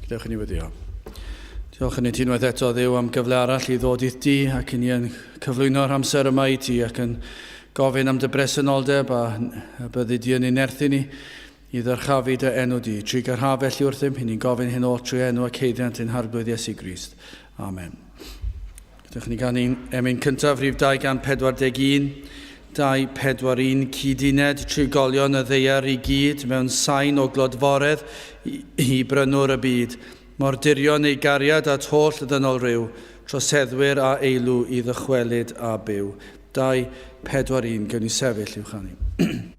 Gadewch i ni weddio. Diolch yn i ti unwaith eto, Dduw, am gyfle arall i ddod i'th di ac i ni yn cyflwyno'r amser yma i ti ac yn gofyn am dy bresenoldeb a byddi di yn ein nerthu ni i ddyrchafu dy enw di. Trwy garhaf felly wrthym, hyn ni'n gofyn hyn oll trwy enw ac haeddiant ein Harglwydd Iesu Grist. Amen. Gadewch i ni ganu emyn cyntaf, rhif 241, 241, cyd-uned trigolion y ddaear i gyd mewn sain o glodforedd i, i brynwr y byd. Mor dirion ei gariad at holl ddynol ryw, troseddwyr a eilw i ddychwelyd a byw. 241, gewn ni sefyll i'w chanu.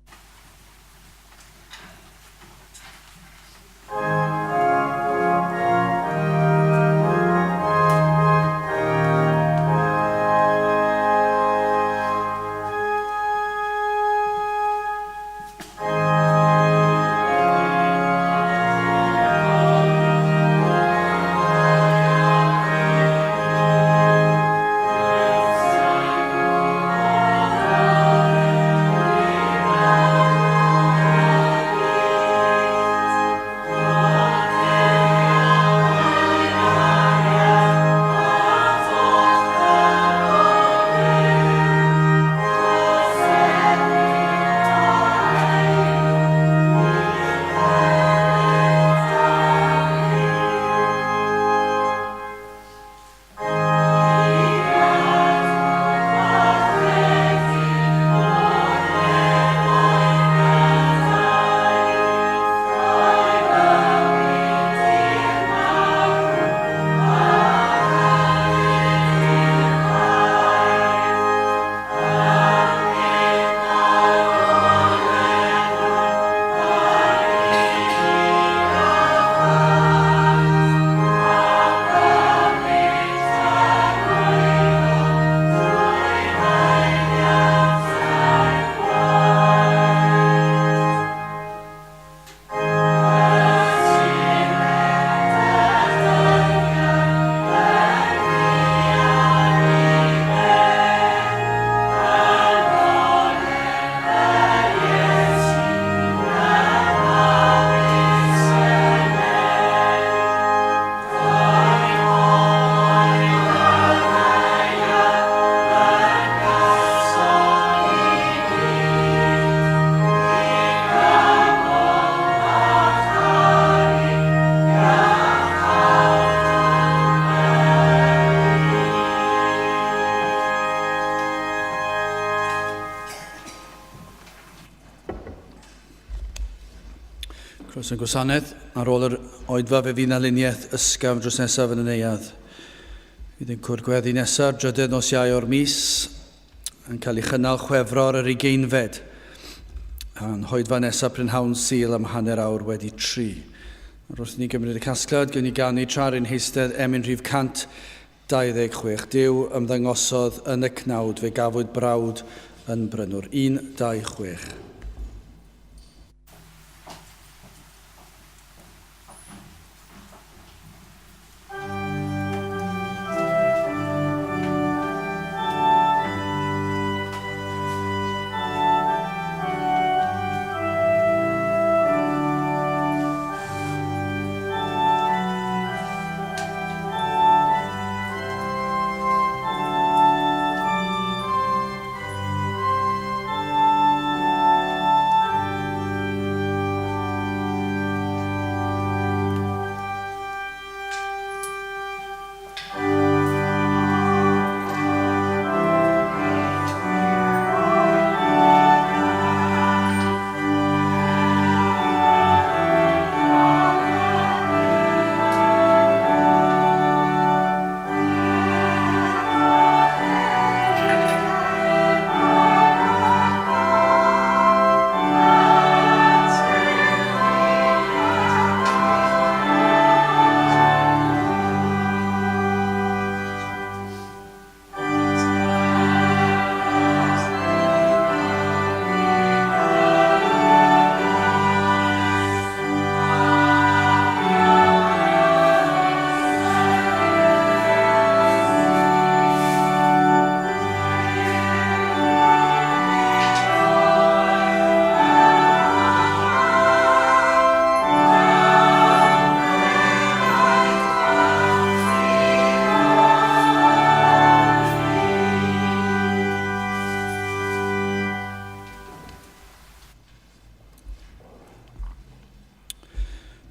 Croeso i'n gwasanaeth. Ar ôl yr oedfa fe fydd 'na luniaeth ysgafn drws nesaf yn y neuadd. Fydd yn cwrdd gweddi nesaf, drydedd nos Iau o'r mis, yn cael ei chynnal Chwefror yr ugeinfed. A'n hoedfa nesaf prynhawn Sul am hanner awr wedi tri. Ar wrth ni gymryd y casgliad, gewn ni ganu tra ar ein heistedd emyn rhif 126. Duw ymddangosodd yn y cnawd, fe gafwyd brawd yn brynwr. 1, 2, 6.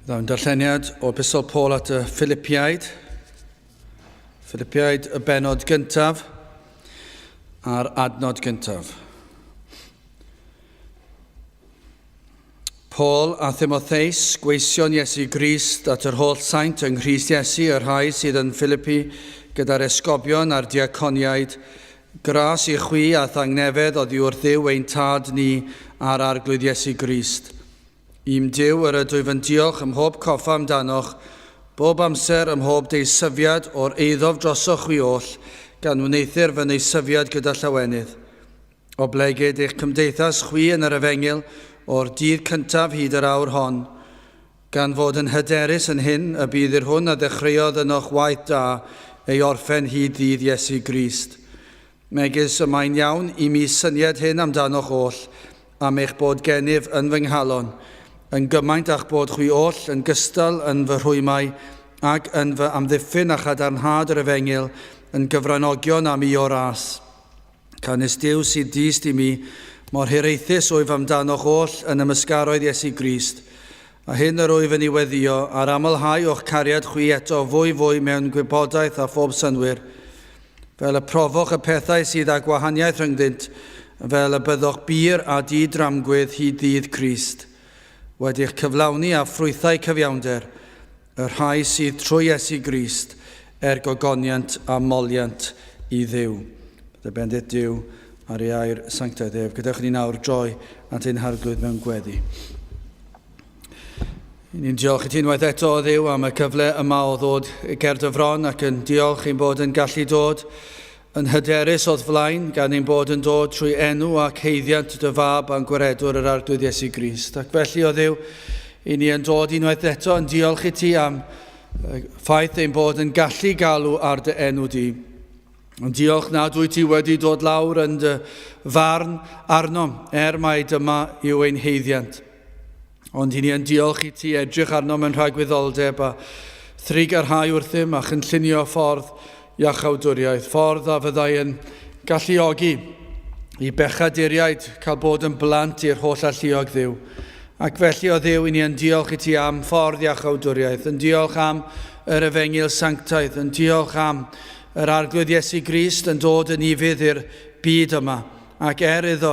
Ddaw'n darlleniad o Epistol Paul at y Philipiaid. Philipiaid y benod gyntaf a'r adnod gyntaf. Paul a Thymotheus, gweision Iesu Grist at yr holl saint yng Nghrist Iesu, y rhai sydd yn Philippi gyda'r esgobion a'r diaconiaid, gras i chwi a thangnefedd oddi wrth Dduw ein Tad ni a'r Arglwydd Iesu Grist. I'm Duw yr ydwyf yn diolch ym mhob coffa amdanoch, bob amser ym mhob deisyfiad o'r eiddof drosoch chwi oll, gan wneuthur fy neisyfiad gyda llawenydd. Oblegid eich cymdeithas chwi yn yr efengyl o'r dydd cyntaf hyd yr awr hon, gan fod yn hyderus yn hyn y bydd i'r hwn a ddechreuodd ynoch waith da ei orffen hyd ddydd Iesu Grist. Megis y mae'n iawn i mi synied hyn amdanoch oll, am eich bod gennyf yn fy nghalon, yn gymaint a'ch bod chwi oll yn gystal yn fy rhwymau ac yn fy amddiffyn a chadarnhad yr efengyl, yn gyfranogion â mi o ras. Canys Duw sydd dyst i mi, mor hiraethus wyf amdanoch oll yn ymysgaroedd Iesu Grist. A hyn yr wyf yn ei weddïo, ar amlhau o'ch cariad chwi eto fwy fwy mewn gwybodaeth a phob synnwyr, Fel y profoch y pethau sydd â gwahaniaeth rhyngddynt, fel y byddoch bur a di-dramgwydd hyd ddydd Crist, wedi'ch cyflawni â ffrwythau cyfiawnder, y rhai sydd trwy Iesu Grist er gogoniant a moliant i Dduw. Bydde bendith Duw ar ei air sanctaidd ef. Gadewch i ni nawr droi at ein Harglwydd mewn gweddi. Ni'n diolch i ti unwaith eto, o Dduw, am y cyfle yma o ddod ger dy fron ac yn diolch ein bod yn gallu dod yn hyderus o'th flaen gan ein bod yn dod trwy enw ac haeddiant dy fab a'n gwaredwr yr Arglwydd Iesu Grist. Ac felly, o Dduw, i ni yn dod unwaith eto yn diolch i ti am ffaith ein bod yn gallu galw ar dy enw di. Ond diolch nad wyt ti wedi dod lawr yn dy farn arnom, er mai dyma yw ein haeddiant. Ond i ni yn diolch i ti edrych arnom yn rhagwyddoldeb a thrugarhau wrthym a chynllunio ffordd iachawdwriaeth, ffordd a fyddai yn galluogi i bechaduriaid cael bod yn blant i'r holl alluog Dduw. Ac felly, o Dduw, i ni yn diolch i ti am ffordd iachawdwriaeth, yn diolch am yr efengyl sanctaidd, yn diolch am yr Arglwydd Iesu Grist yn dod yn ufudd i'r byd yma, ac er iddo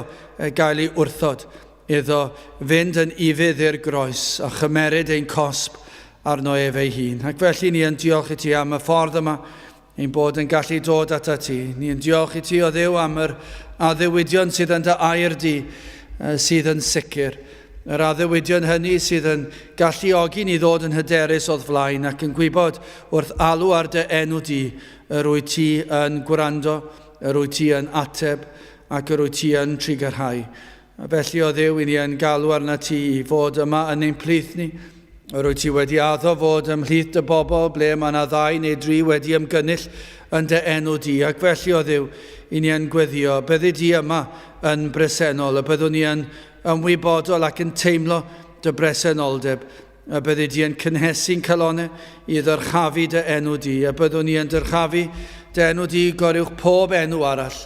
gael ei wrthod, iddo fynd yn ufudd i'r groes a chymeryd ein cosb arno ef ei hun. Ac felly ni yn diolch i ti am y ffordd yma ein bod yn gallu dod atat ti. Ni yn diolch i ti, o Dduw, am yr addewidion sydd yn dy air di, sydd yn sicr. Yr addewidion hynny sydd yn galluogi ni ddod yn hyderus o'th flaen ac yn gwybod wrth alw ar dy enw di, yr wyt ti yn gwrando, yr wyt ti yn ateb ac yr wyt ti yn trugarhau. A felly, o Dduw, i ni yn galw arnat ti i fod yma yn ein plith ni. Yr wyt ti wedi addo fod ymhlith dy bobl ble mae yna ddau neu dri wedi ymgynnull yn dy enw di. Ac felly, o Dduw, i ni yn gweddio, byddi di yma yn bresennol, y byddwn ni yn ymwybodol ac yn teimlo dy bresenoldeb, y byddi di yn cynhesu'n calonau i ddyrchafu dy enw di, y byddwn ni yn dyrchafu dy enw di goruwch pob enw arall.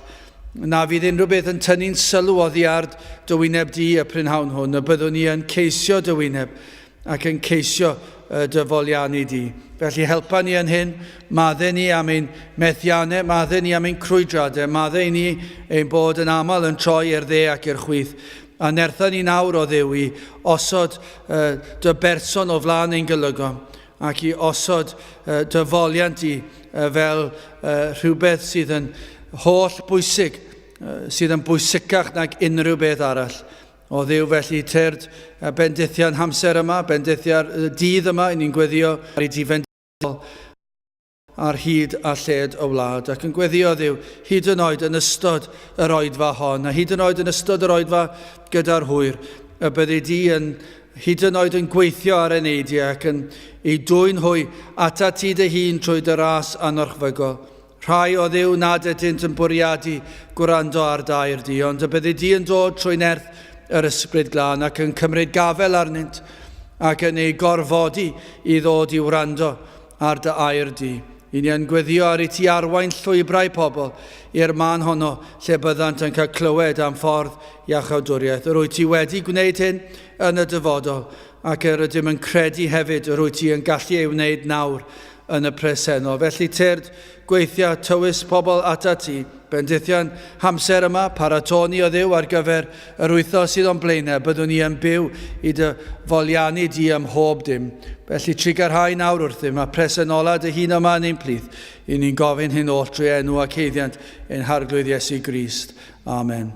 Na fydd unrhyw beth yn tynnu'n sylw oddi ar dy wyneb di y prynhawn hwn, y byddwn ni yn ceisio dy wyneb ac yn ceisio dy foliannu di. Felly helpa ni yn hyn, madde ni am ein methiannau, madde ni am ein crwydradau, madde i ni ein bod yn aml yn troi i'r dde ac i'r chwith. A nertha ni nawr, o Dduw, i osod uh, dy berson o flaen ein golygon ac i osod uh, dy foliant i uh, fel uh, rhywbeth sydd yn holl bwysig, uh, sydd yn bwysicach nag unrhyw beth arall. O Dduw, felly tyrd bendithiau'n hamser yma, bendithiau'r dydd yma, i ni'n gweddio ar i ti fendithiol ar hyd a lled y wlad, ac yn gweddio Dduw, hyd yn oed yn ystod yr oedfa hon, a hyd yn oed yn ystod yr oedfa gyda'r hwyr, y byddi di yn hyd yn oed yn gweithio ar eneidiau ac yn ei dwyn hwy atat ti dy hun trwy dy ras anorchfygol. Rhai o Dduw nad ydynt yn bwriadu gwrando ar dair di, ond y byddi di yn dod trwy nerth yr Ysbryd Glân ac yn cymryd gafel arnynt ac yn eu gorfodi i ddod i wrando ar dy air di. I ni yn gweddio ar i ti arwain llwybrau pobl i'r man honno lle byddant yn cael clywed am ffordd iachawdwriaeth. Yr wyt ti wedi gwneud hyn yn y dyfodol, Ac yr ydym yn credu hefyd yr wyt ti yn gallu ei wneud nawr yn y presennol. Felly tyrd, gweithia, tywys pobl atat ti, bendithion hamser yma, paratoni o Dduw ar gyfer yr wythnos sydd o'n blaenau, byddwn ni yn byw i dy foliannu di ym mhob dim. Felly trugarhau nawr wrthym a presenola dy hun yma yn ein plith, i ni'n gofyn hyn oll drwy enw ac haeddiant ein Harglwydd Iesu Grist. Amen.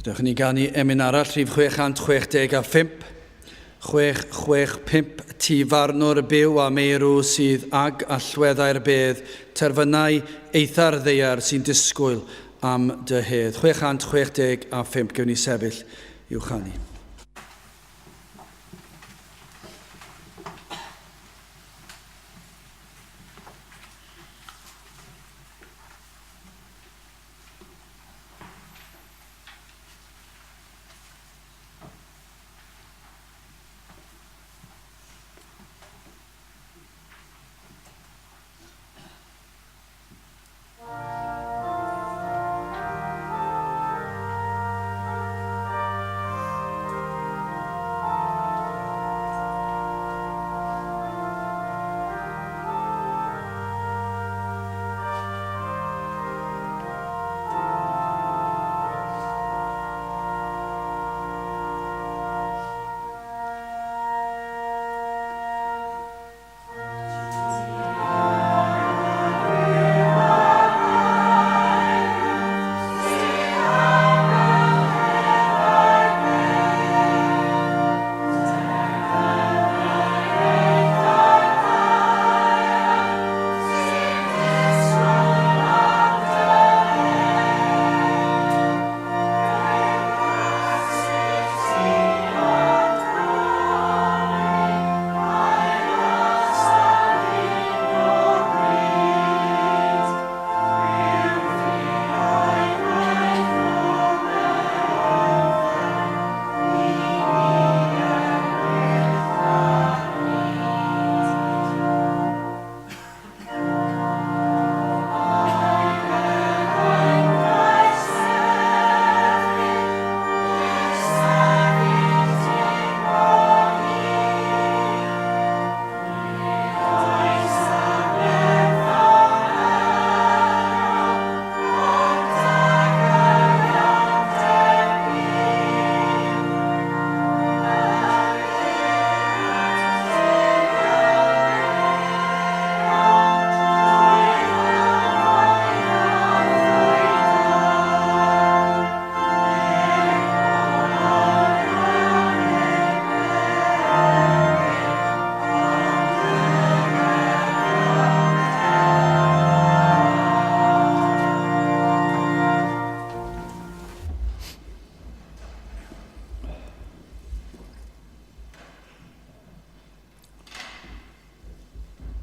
Gadewch i ni ganu emyn arall, rhif 665. 665 Ti farnwr byw a meirw sydd ag allweddau'r bedd, terfynau eitha'r ddaear sy'n disgwyl am dy hedd. 665 Gewn ni sefyll i'w chanu.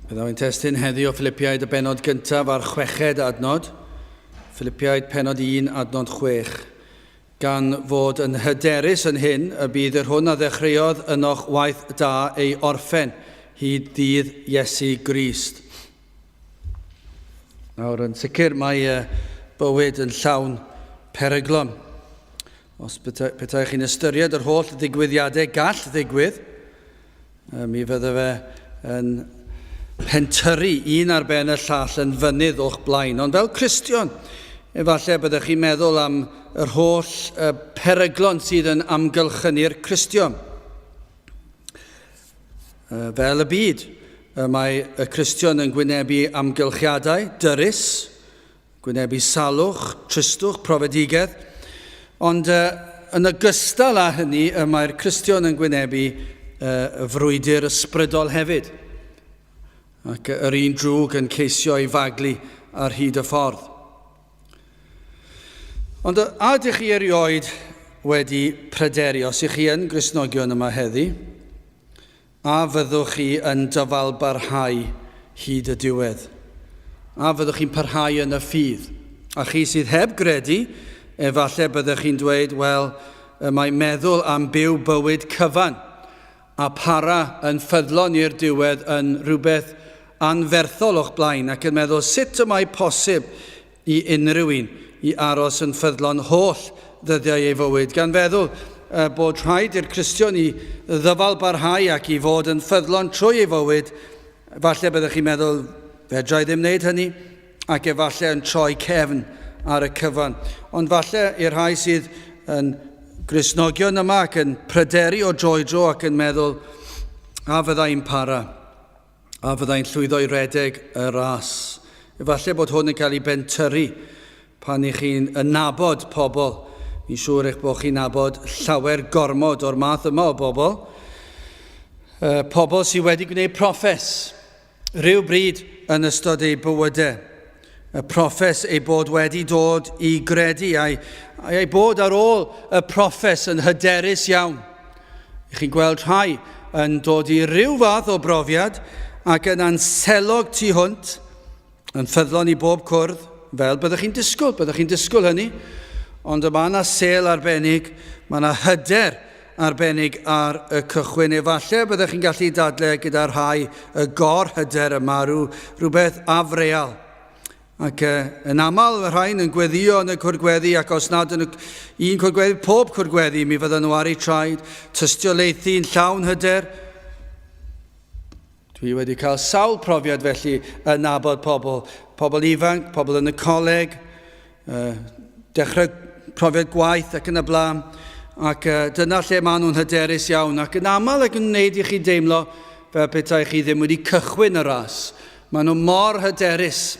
Byddaf i'n testun heddi o Philipiaid y benod gyntaf a'r chweched adnod. Philipiaid penod 1 adnod 6. Gan fod yn hyderus yn hyn y bydd yr hwn a ddechreuodd ynoch waith da ei orffen hyd ddydd Iesu Grist. Nawr, yn sicr mae bywyd yn llawn peryglon. Os petai chi'n ystyried yr holl ddigwyddiadau gall ddigwydd, Mi fydde fe yn pentyrru un ar ben y llall yn fynydd o'ch blaen. Ond fel Cristion, efallai byddech chi'n meddwl am yr holl peryglon sydd yn amgylchynu'r Cristion. Fel y byd, mae y Cristion yn gwynebu amgylchiadau dyrys, Gwynebu salwch, tristwch, profedigaeth, ond yn ogystal â hynny y mae'r Cristion yn gwynebu y frwydr ysbrydol hefyd, ac yr un drwg yn ceisio ei faglu ar hyd y ffordd. Ond a ydych chi erioed wedi pryderu, os ych chi yn Gristnogion yma heddi, A fyddwch chi yn dyfalbarhau hyd y diwedd? A fyddwch chi'n parhau yn y ffydd? A chi sydd heb gredu, efallai byddech chi'n dweud, wel, y mae meddwl am byw bywyd cyfan a para yn ffyddlon i'r diwedd yn rhywbeth anferthol o'ch blaen ac yn meddwl sut y mae posib i unrhyw un i aros yn ffyddlon holl ddyddiau ei fywyd, gan feddwl bod rhaid i'r Cristion i ddyfal barhau ac i fod yn ffyddlon trwy ei fywyd, falle byddech chi'n meddwl, fedra i ddim wneud hynny, ac efallai yn troi cefn ar y cyfan. Ond falle i'r rhai sydd yn Gristnogion yma ac yn pryderu o dro i dro ac yn meddwl, a fyddai'n para? A fyddai'n llwyddo i redeg y ras? Efallai bod hwn yn cael ei bentyrru pan i chi'n nabod pobl. Fi'n siŵr eich bod chi'n nabod llawer gormod o'r math yma o bobl. Pobl sydd wedi gwneud proffes rhyw bryd yn ystod eu bywydau. Y proffes ei bod wedi dod i gredu a'i, a'i bod ar ôl y proffes yn hyderus iawn. I chi'n gweld rhai yn dod i ryw fath o brofiad ac yn anselog tu hwnt, yn ffyddlon i bob cwrdd, fel byddwch chi'n disgwyl, byddwch chi'n disgwyl hynny, ond y mae yna sel arbennig, mae yna hyder arbennig ar y cychwyn. Efallai byddech chi'n gallu dadle gyda rhai y gor-hyder yma, rhyw, rhywbeth afreal. Ac yn aml, y rhain yn gweddio yn y cwrgweddi, ac os nad yn y un cwrgweddi, pob cwrgweddi, mi fydden nhw ar eu traed, tystiolaethu'n llawn hyder. Dwi wedi cael sawl profiad felly yn nabod pobl, pobl ifanc, pobl yn y coleg, dechrau profiad gwaith ac yn y blaen, ac dyna lle maen nhw'n hyderus iawn, ac yn aml ac yn gwneud i chi deimlo fel petai chi ddim wedi cychwyn y ras. Maen nhw mor hyderus,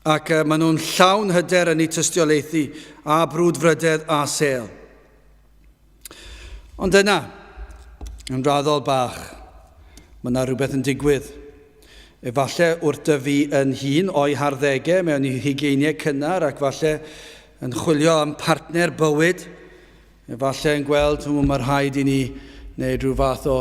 ac maen nhw'n llawn hyder yn eu tystiolaethu a brwdfrydedd a sêl. Ond yna, yn raddol bach, mae yna rhywbeth yn digwydd. Efallai wrth dyfu yn hun o'i harddegau mewn i hugeiniau cynnar ac falle yn chwilio am partner bywyd, efallai yn gweld, mae rhaid i ni wneud rhyw fath o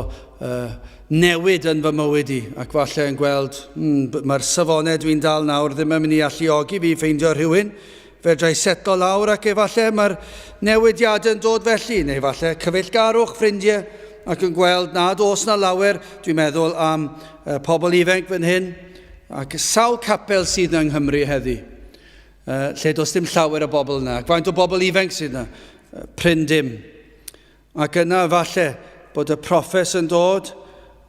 newid yn fy mywyd i, ac falle yn gweld, mae'r safonau dwi'n dal nawr ddim yn mynd i alluogi fi ffeindio rhywun, Fedra i setlo lawr ac efallai mae'r newidiadau yn dod felly, neu efallai cyfeillgarwch ffrindiau ac yn gweld nad oes na lawer, dwi'n meddwl am uh, pobl ifanc fan hyn, ac sawl capel sydd yng Nghymru heddi, uh, lle does dim llawer o bobl yna, ac faint o bobl ifanc sydd yna, uh, prin dim. Ac yna efallai bod y proffes yn dod,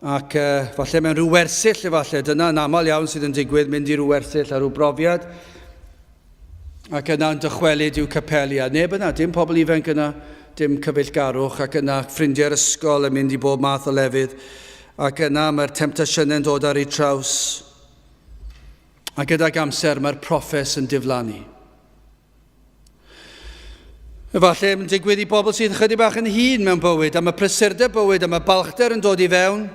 ac uh, falle mewn rhyw wersyll efallai, dyna yn aml iawn sydd yn digwydd, mynd i ryw wersyll a rhyw brofiad, ac yna yn dychwelyd i'w capeli, a neb yna, dim pobl ifanc yna, dim cyfeillgarwch, ac yna ffrindiau'r ysgol yn mynd i bob math o lefydd, ac yna mae'r temtasiynau'n dod ar eu traws, a gydag amser mae'r proffes yn diflannu. Efallai yn digwydd i bobl sydd chydig bach yn hŷn mewn bywyd, am y prysurdeb bywyd, am y balchder yn dod i fewn.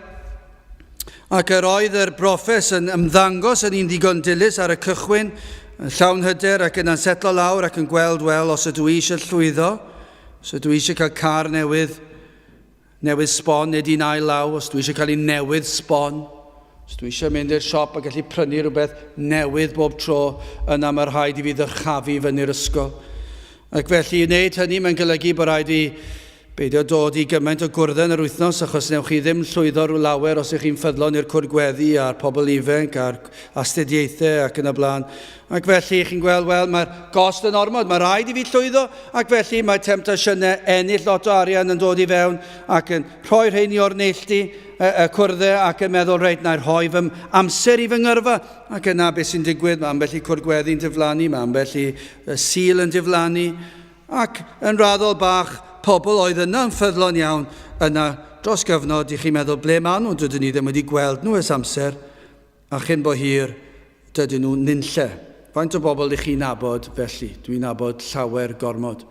Ac yr oedd yr broffes yn ymddangos yn un ddigon dilys ar y cychwyn, yn llawn hyder ac yna'n setlo lawr ac yn gweld, wel, os ydw i eisiau llwyddo, os ydw i eisiau cael car newydd, newydd sbon, nid un ail law, os dwi eisiau cael un newydd sbon, Os dwi eisiau mynd i'r siop a gallu prynu rhywbeth newydd bob tro, yna mae rhaid i fi ddyrchafu fyny'r ysgol. Ac felly i wneud hynny mae'n golygu bod rhaid i beidio dod i gymaint o gwrddau yn yr wythnos achos newch chi ddim llwyddo rhyw lawer os ych chi'n ffyddlon i'r cwrdd gweddi a'r pobl ifanc a'r astudiaethau ac yn y blaen. Ac felly chi'n gweld, wel, mae'r gost yn ormod, mae rhaid i fi llwyddo, ac felly mae temtasiynau ennill lot o arian yn dod i fewn ac yn rhoi rheini o'r neilltu, y, y cwrddau ac yn meddwl, reit, na i rhoi fy amser i fy ngyrfa. Ac yna beth sy'n digwydd, mae ambell i cwrdd gweddi'n diflannu, mae ambell i Sul yn diflannu, ac yn raddol bach, pobl oedd yna yn ffyddlon iawn, yna dros gyfnod, i chi'n meddwl, ble maen nhw? Dydyn ni ddim wedi gweld nhw ers amser, a chyn bo hir, dydyn nhw nunlle. Faint o bobl ych chi'n nabod felly? Dwi'n nabod llawer gormod.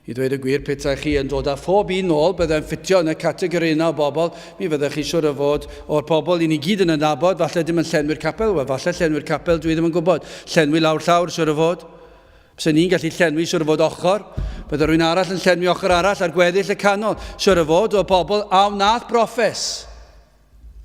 I ddweud y gwir, petai chi yn dod â phob un nôl, byddai'n ffitio yn y categori yna o bobl, mi fyddech chi siwr o fod o'r pobl i ni gyd yn adnabod, falle dim yn llenwi'r capel, wel falle llenwi'r capel, dwi ddim yn gwybod. Llenwi lawr llawr, siwr o fod. Bysen ni'n gallu llenwi siwr o fod ochr, bydde rhywun arall yn llenwi ochr arall a'r gweddill y canol, siwr o fod o bobl a wnaeth broffes.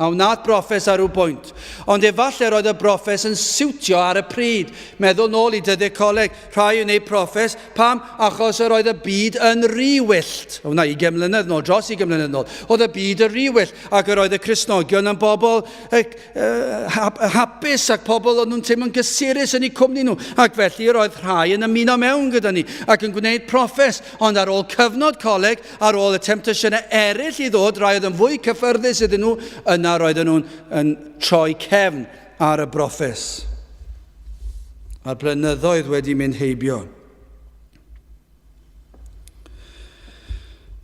A wnaeth broffes ar ryw bwynt. Ond efallai roedd y broffes yn siwtio ar y pryd. Meddwl nôl i dyddiau coleg, rhai yn ei proffes. Pam? Achos yr oedd y byd yn rhy wyllt. O na, 20 mlynedd nôl, dros 20 mlynedd nôl. Oedd y byd yn rhy wyllt. Ac yr oedd y Cristnogion yn bobl hapus ac pobl o'n nhw'n teimlo'n gysurus yn eu cwmni nhw. Ac felly yr oedd rhai yn ymuno mewn gyda ni ac yn gwneud proffes. Ond ar ôl cyfnod coleg, Ar ôl y temtasiynau eraill i ddod, rai oedd yn fwy cyffyrddus iddyn nhw, yna roedden nhw'n yn troi cefn ar y broffes. A'r blynyddoedd wedi mynd heibio.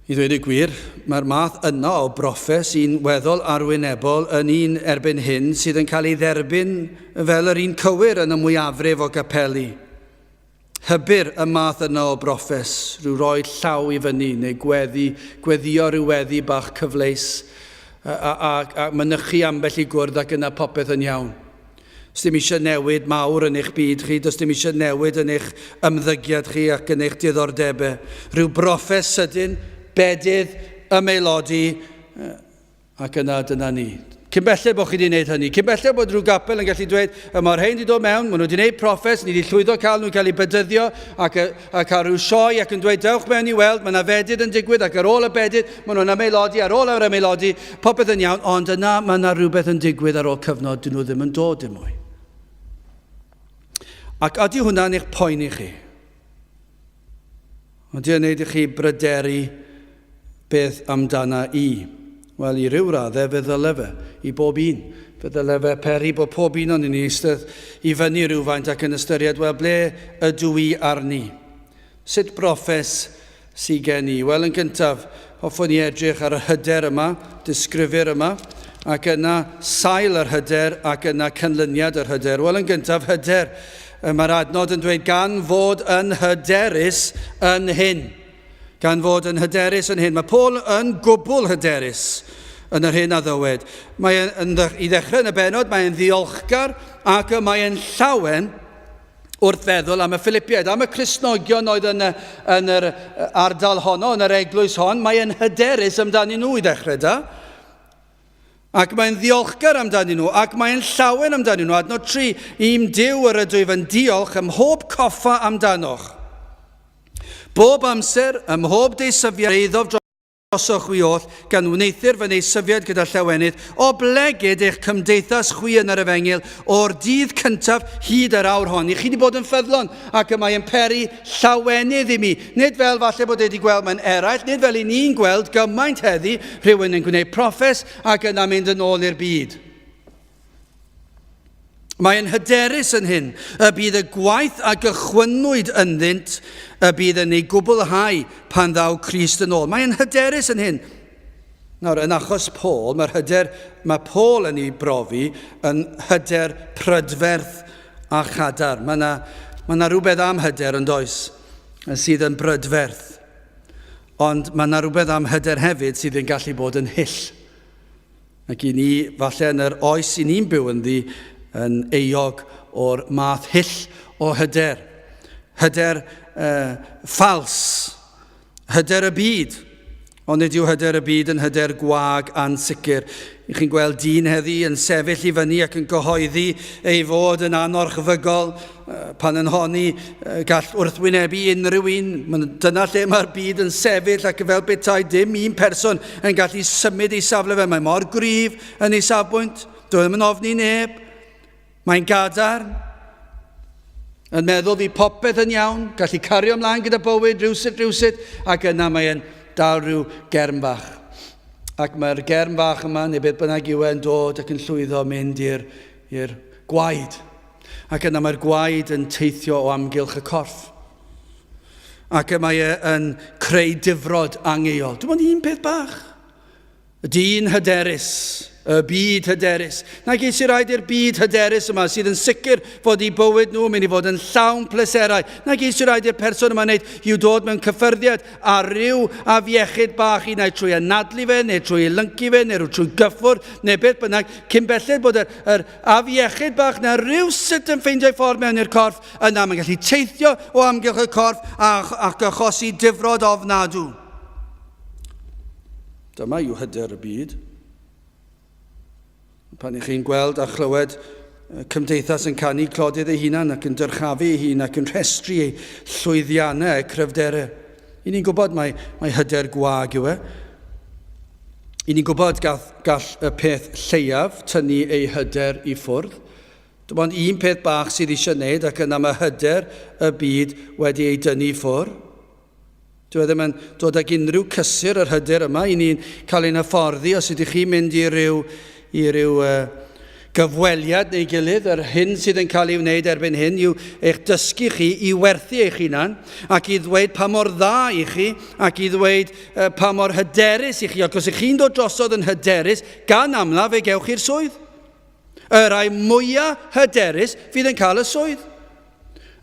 I ddweud y gwir, mae'r math yna o broffes un weddol arwynebol yn un erbyn hyn sydd yn cael ei dderbyn fel yr un cywir yn y mwyafrif o gapeli. Hybu'r y math yna o broffes, rhyw roi llaw i fyny neu gweddi, gweddio rhyw weddi bach cyfleus, a, a, a, a mynychu ambell i gwrdd ac yna popeth yn iawn. Does dim eisiau newid mawr yn eich byd chi, does dim eisiau newid yn eich ymddygiad chi ac yn eich diddordebau. Rhyw broffes sydyn, bedydd, ymaelodi, Ac yna, dyna ni. Cyn belled bod chi wedi gwneud hynny, cyn belled bod rhyw gapel yn gallu dweud, y mae'r rhain wedi dod mewn, maen nhw wedi gwneud proffes, ni wedi llwyddo cael nhw'n cael eu bedyddio, ac, a cael rhyw sioe ac yn dweud, dewch mewn i weld, mae yna fedydd yn digwydd, ac ar ôl y bedydd, maen nhw'n ymaelodi, ar ôl yr ymaelodi, popeth yn iawn, ond yna mae yna rhywbeth yn digwydd ar ôl cyfnod, dyn nhw ddim yn dod dim mwy. Ac ydy hwnna'n eich poeni chi? Ydy o'n neud i chi bryderu beth amdana i? Wel, i ryw raddau fe ddyle fe, i bob un. Fe ddyle fe peri bod pob un o'n ni'n eistedd i fyny rhywfaint ac yn ystyried, wel, ble ydw i arni? Sut broffes sydd gen i? Wel, yn gyntaf, hoffwn i edrych ar yr hyder yma, disgrifir yma, ac yna sail yr hyder ac yna canlyniad yr hyder. Wel, yn gyntaf, hyder. Mae'r adnod yn dweud, gan fod yn hyderus yn hyn. Gan fod yn hyderus yn hyn. Mae Paul yn gwbl hyderus yn yr hyn a ddywed. Mae yn, i ddechrau yn y benod, mae'n ddiolchgar ac y mae'n llawen wrth feddwl am y Philipiaid, am y Cristnogion oedd yn, y, yn yr ardal honno, yn yr eglwys hon, mae'n hyderus amdanyn nhw i ddechrau da. Ac mae'n ddiolchgar amdanyn nhw, ac mae'n llawen amdanyn nhw. Adnod 3, i'm Duw yr ydwyf yn diolch ym mhob coffa amdanoch. Bob amser, ym mhob deisyfiad eiddof drosoch chwi oll, gan wneuthur fy neisyfiad gyda llawenydd, oblegid eich cymdeithas chwi yn yr efengyl, o'r dydd cyntaf hyd yr awr hon. I chi wedi bod yn ffyddlon, ac y mae yn peri llawenydd i mi. Nid fel falle bod e wedi gweld mewn eraill, nid fel i ni'n gweld gymaint heddi, rhywun yn gwneud proffes ac yna mynd yn ôl i'r byd. Mae yn hyderus yn hyn, y bydd y gwaith a gychwynnwyd ynddynt, y bydd yn ei gwblhau pan ddaw Crist yn ôl. Mae yn hyderus yn hyn. Nawr, yn achos Paul, mae'r hyder mae Paul yn ei brofi yn hyder prydferth a chadar. Mae yna, mae yna rhywbeth am hyder yn does, sydd yn brydferth. Ond mae yna rhywbeth am hyder hefyd sydd yn gallu bod yn hyll. Ac i ni, falle yn yr oes i ni'n byw ynddi, yn euog o'r math hyll o hyder. Hyder ffals. Hyder y byd. Ond nid yw hyder y byd yn hyder gwag ansicr. I chi'n gweld dyn heddi yn sefyll i fyny ac yn cyhoeddi ei fod yn anorchfygol pan yn honni gall wrthwynebu unrhyw un. Dyna lle mae'r byd yn sefyll ac fel petai dim un person yn gallu symud ei safle fe. Mae mor gryf yn ei safbwynt, doedd ddim yn ofni neb. Mae'n gadarn, yn meddwl fi popeth yn iawn, gallu cario ymlaen gyda bywyd rhywsut rhywsut, ac yna mae'n dal rhyw germ fach. Ac mae'r germ fach yma, neu beth bynnag yw e'n dod ac yn llwyddo mynd i'r gwaed. Ac yna mae'r gwaed yn teithio o amgylch y corff. Ac mae e yn creu difrod angeuol. Dim ond un peth bach. Y dyn hyderus, y byd hyderus. Na gyd sy'n rhaid i'r byd hyderus yma sydd yn sicr fod eu bywyd nhw yn mynd i fod yn llawn pleserau. Na gyd sy'n rhaid i'r person yma wneud yw dod mewn cyffyrddiad â rhyw afiechyd bach i neu trwy anadlu fe, neu trwy ei lyncu fe, neu trwy gyffwrdd, neu beth bynnag, cyn belled bod yr, yr afiechyd bach na rhyw sut yn ffeindio'i ffordd mewn i'r corff, yna mae'n gallu teithio o amgylch y corff ac achosi difrod ofnadw. Dyma yw hyder y byd. Pan ych chi'n gweld a chlywed cymdeithas yn canu clodydd ei hunan ac yn dyrchafu ei hun ac yn rhestru ei llwyddiannau a'i cryfderau. I ni'n gwybod mae, mae hyder gwag yw e. I ni'n gwybod gall, gall y peth lleiaf tynnu ei hyder i ffwrdd. Dim ond un peth bach sydd eisiau wneud ac yna mae hyder y byd wedi ei dynnu i ffwrdd. Dyw e ddim yn dod ag unrhyw cysur yr hyder yma i ni'n cael ein hyfforddi os ydych chi'n mynd i ryw, i ryw uh, gyfweliad neu gilydd, yr hyn sydd yn cael ei wneud erbyn hyn yw eich dysgu chi i werthu eich hunan ac i ddweud pa mor dda i chi ac i ddweud uh, pa mor hyderus i chi. Ac os ych chi'n dod drosodd yn hyderus, gan amlaf fe gewch chi'r swydd. Y rhai mwyaf hyderus fydd yn cael y swydd.